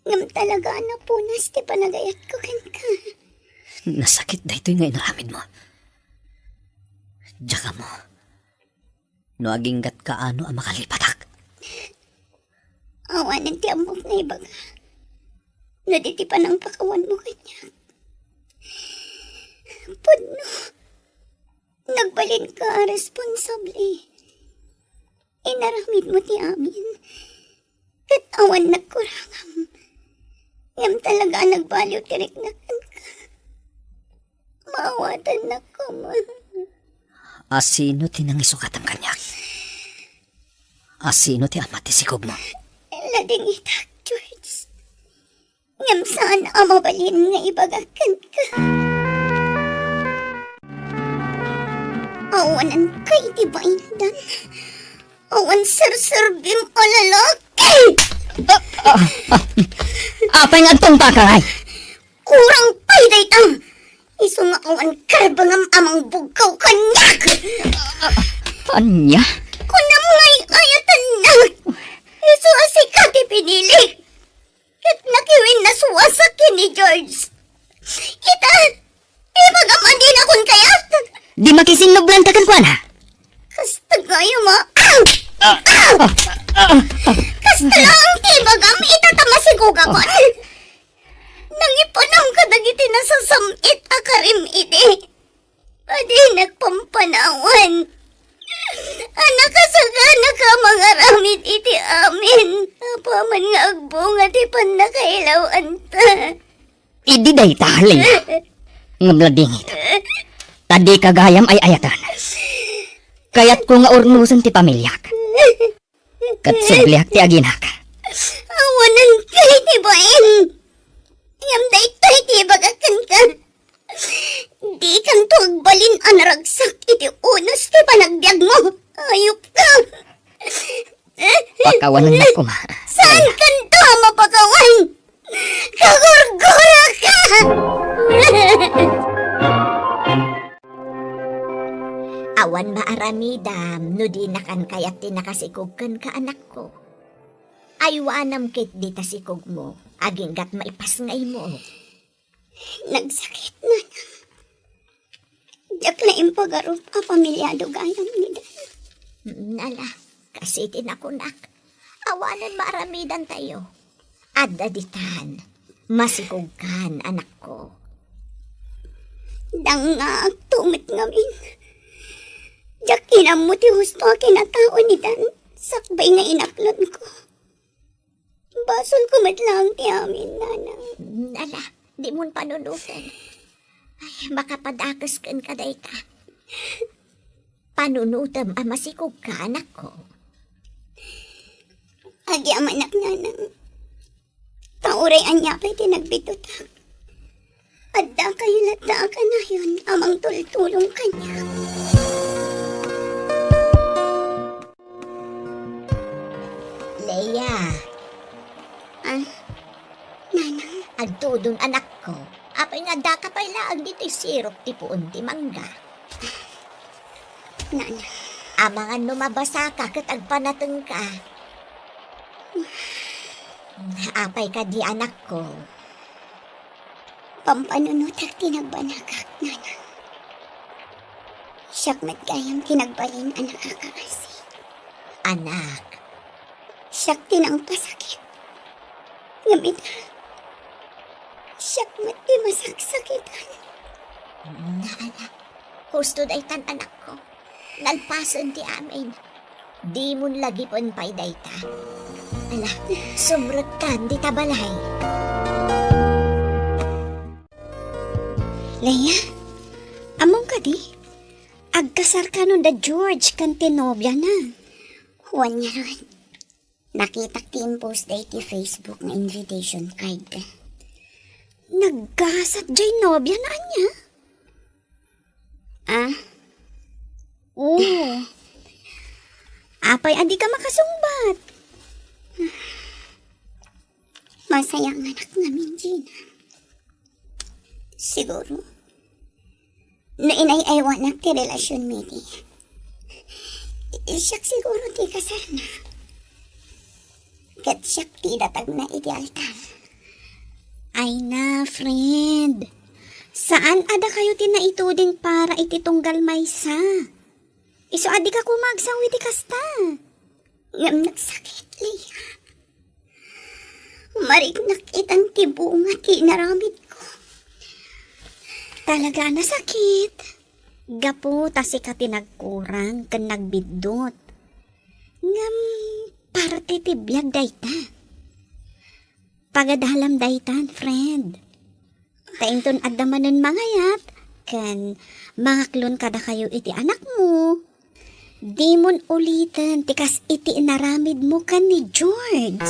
Ngem talaga a napunas ti panagayatko kenka. Nasakit daytoy nga inaramidmo. Diak ammo no aginggatka ano a makalipatak. Awanen ti ammok nga ibaga no di ti panangpakawanmo kaniak. Pudno, nagbalinka a responsable. Inaramidmo ti amin. Ket awan nagkurangam. Ngem talaga a nagbaliw ti riknak kenka. Maawatannak koma. A sino ti nangisukatam kaniak? A sino ti ama ti sikogmo? Ladingitak, George. Ngem saan a mabalin nga ibagak kenka. Awananka iti baindan. Awan serserbim a lalaki! Ah, ah, ah. Apay nga agtungpaka, ngay? Kurang pay dayta! Isu nga awan karbengam a mangbugkaw kaniak! Ania? Kunam nga ay-ayatennak! Isu a sika ti pinilik! Ket nakiwinnaswasak ken ni George. Ita, ibagam a dinakon kayat. Di makisinnublanta kenkuana. Kasta gayam a. Ah! Ah! Ah! Kasta laeng ti ibagam ita ta masigogakon. Nangipanam kadagiti nasasam-it a karim idi. Padi nagpampanawan a nakasaganaka a mangaramid iti amin apaman nga agbunga ti pannakailawanta. Idi dayta, Leia, ngem ladingit, ta dika gayam ay-ayatan. Kayatko nga urnosen ti pamiliak. Ket subliak ti aginak. Awanen kay ti bain. Ngem daytoy ti ibagak kenka. Dikanto agbalin a naragsak iti unos ti panagbiagmo. Ayupka. Pakawanennak koma. Saan kanto a mapakawan? Kagurguraka! Awan maaramidam no dinakan kayat ti nakasikog kenka, anakko. Aywanam ketdi ta sikogmo, aginggat maipasngaymo. Nagsakit, nanang. Diak la impagarup a pamiliado gayam ni Dan. Mm, ala, kas iti nakunak, awanen maaramidantayo. Adda ditan, Masikogkan, anakko. Dangngaakto met ngamin. Diak inammo ti husto a kinatao ni Dan sakbay nga inaklonko. Basolko met laeng ti amin, nanang. Ala, dimon panunoten. Ay, makapadakes kenka dayta. Panunotem a masikogka, anakko. Agyamanak, nanang. Ta uray ania pay ti nagbiddutak, addakayo latta a kanayon a mangtultulong kaniak. Leia. Ah, nanang? Agtudon, anakko. Apay nga addaka pay laeng ditoy sirok ti puon ti mangga? Nanang. Amangan no mabasaka ket agpanatengka. Apay kadi, anakko? Pampanunotek ti nagbanagak, nanang. Siak met gayam ti nagbalin a nakakaasi. Anak. Siak ti nangpasakit. Ngem ita, siak met ti masaksakitan. Ala, husto daytan, anakko. Nalpasen ti amin. Dimon lagipen pay dayta. Ala, sumrekkan dita balay. Leia, ammom kadi? Agkasar kanon da George ken ti nobiana. Wen ngarud, nakitak ti impost da iti Facebook nga invitation card. Naggasat jay nobiana ania? Ah? Oo. Apay a dika makasungbat? Masaya nga anak ngamin, Gina. Siguro, no inay-aywanak ti relasionmi iti, siak siguro ti kasarna. Ket siak ti idatagna iti altar. Ay na, friend. Saan a dakayo ti naituding para iti tunggal maysa. Isu a dika koma agsaw iti kasta. Ngem nagsakit, Leia. Mariknak itan ti bunga ti inaramidko. Talaga a nasakit. Gapu ta sika ti nagkurang ken nagbiddut. Ngem parte ti biag dayta. Pagadalam daytan, friend. Ta inton adda manen mangayat ken mangaklon kadakayo iti anakmo, dimon uliten ti kas iti inaramidmo ken ni George.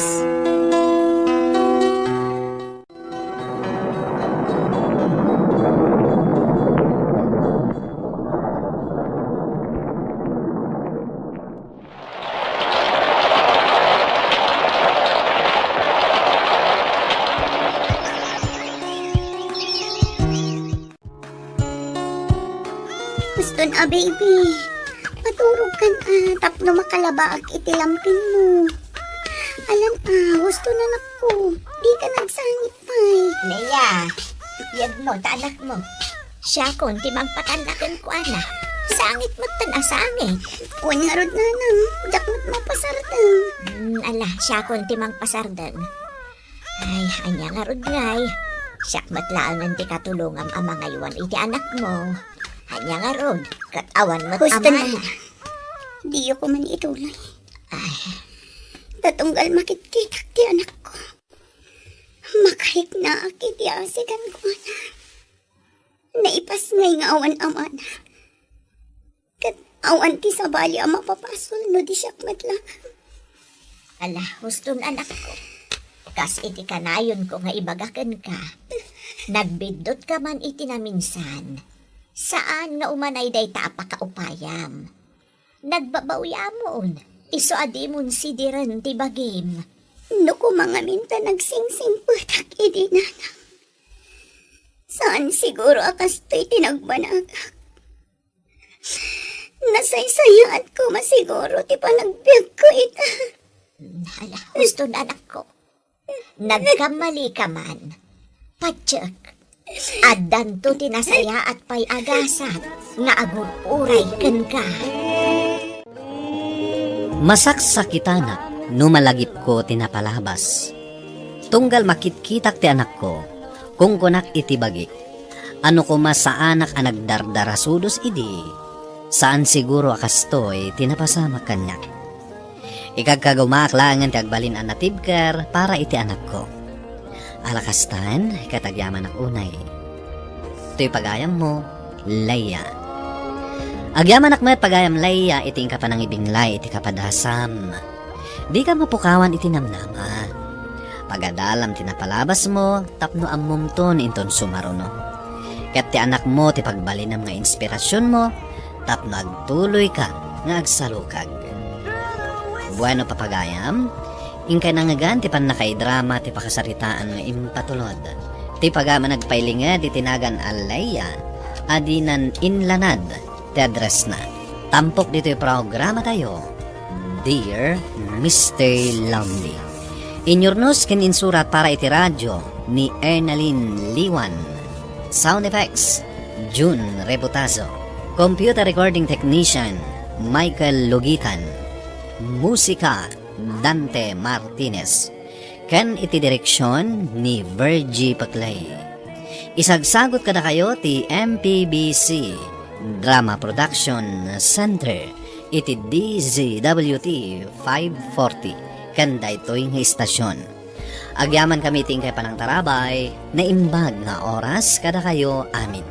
Huston a, baby. Maturogkan a tapno makalabaak iti lampingmo. Alan a, huston anakko. Dika nagsangit pay. Leia, yegmo ta anakmo. Siakon ti mangpatanna kenkuana. Sangit metten a sangit. Wen ngarud, nanang, diak met mapasardeng. Hmm, ala, siakon ti mangpasardeng. Ay, ania ngarud ngay? Siak met laengen ti katulongam a mangaywan iti anakmo. Ania ngarud? Ket awan met amana. Diyo koma itulay. Ay. Ta tunggal makitkitak ti anakko, makahiknaak iti asi kenkuana. Naipasngay nga awan amana. Ket awan ti sabali a mapapasol no di siak met laeng. Ala, huston, anakko. Kas iti kanayonko nga ibaga kenka, nagbiddutka man iti naminsan. Saan nga umanay dayta a pakaupayam. Nagbabawiamon, isu a dimon sidiren ti bagim. No koma ngamin ta nagsingsingpetak idi, nanang. Saan siguro a kastoy ti nagbanagak. Nasaysayaat koma siguro ti panagbiagko ita. Ala, huston, anakko. Nagkammalika man. Patiek, addanto ti nasayaat pay a gasat nga agur-uray kenka. Masaksakitanak no malagipko ti napalabas. Tunggal makitkitak ti anakko, kunkunak iti bagik, "Ano koma saanak a nagdardarasudos idi? Saan siguro a kastoy ti napasamak kaniak." Ikagkagumaak laengen ti agbalin a natibker para iti anakko. Ala kastan, ket agyamanak unay. Toy pagayammo, Leia. Agyamanak met pagayam Leia iti inka panangibinglay iti kapadasam. Dika mapukawan iti namnama. Pagadalam ti napalabasmo tapno ammomton inton sumaruno. Ket ti anakmo ti pagbalinam nga inspirasionmo tapno agtuloyka nga agsalukag. Bueno, papagayam, inkay nangngegan ti pannakaidrama ti pakasaritaan nga impatulod. Ti pagayam a nagpailinged iti nagan a Leia a dinan inlanad ti addressna. Tampok ditoy programatayo, Dear Mister Lonely. Inyurnos ken insurat para iti radyo ni Ernalyn Liwan. Sound effects, June Reputazo. Computer recording technician, Michael Lugitan. Musika, Dante Martinez. Ken iti direksion ni Virgie Paclay. Isagsagut kadakayo ti M P B C Drama Production Center iti D Z W T five forty ken daytoy nga istasion. Agyamankami iti inkay panangtarabay, naimbag nga oras kadakayo amin.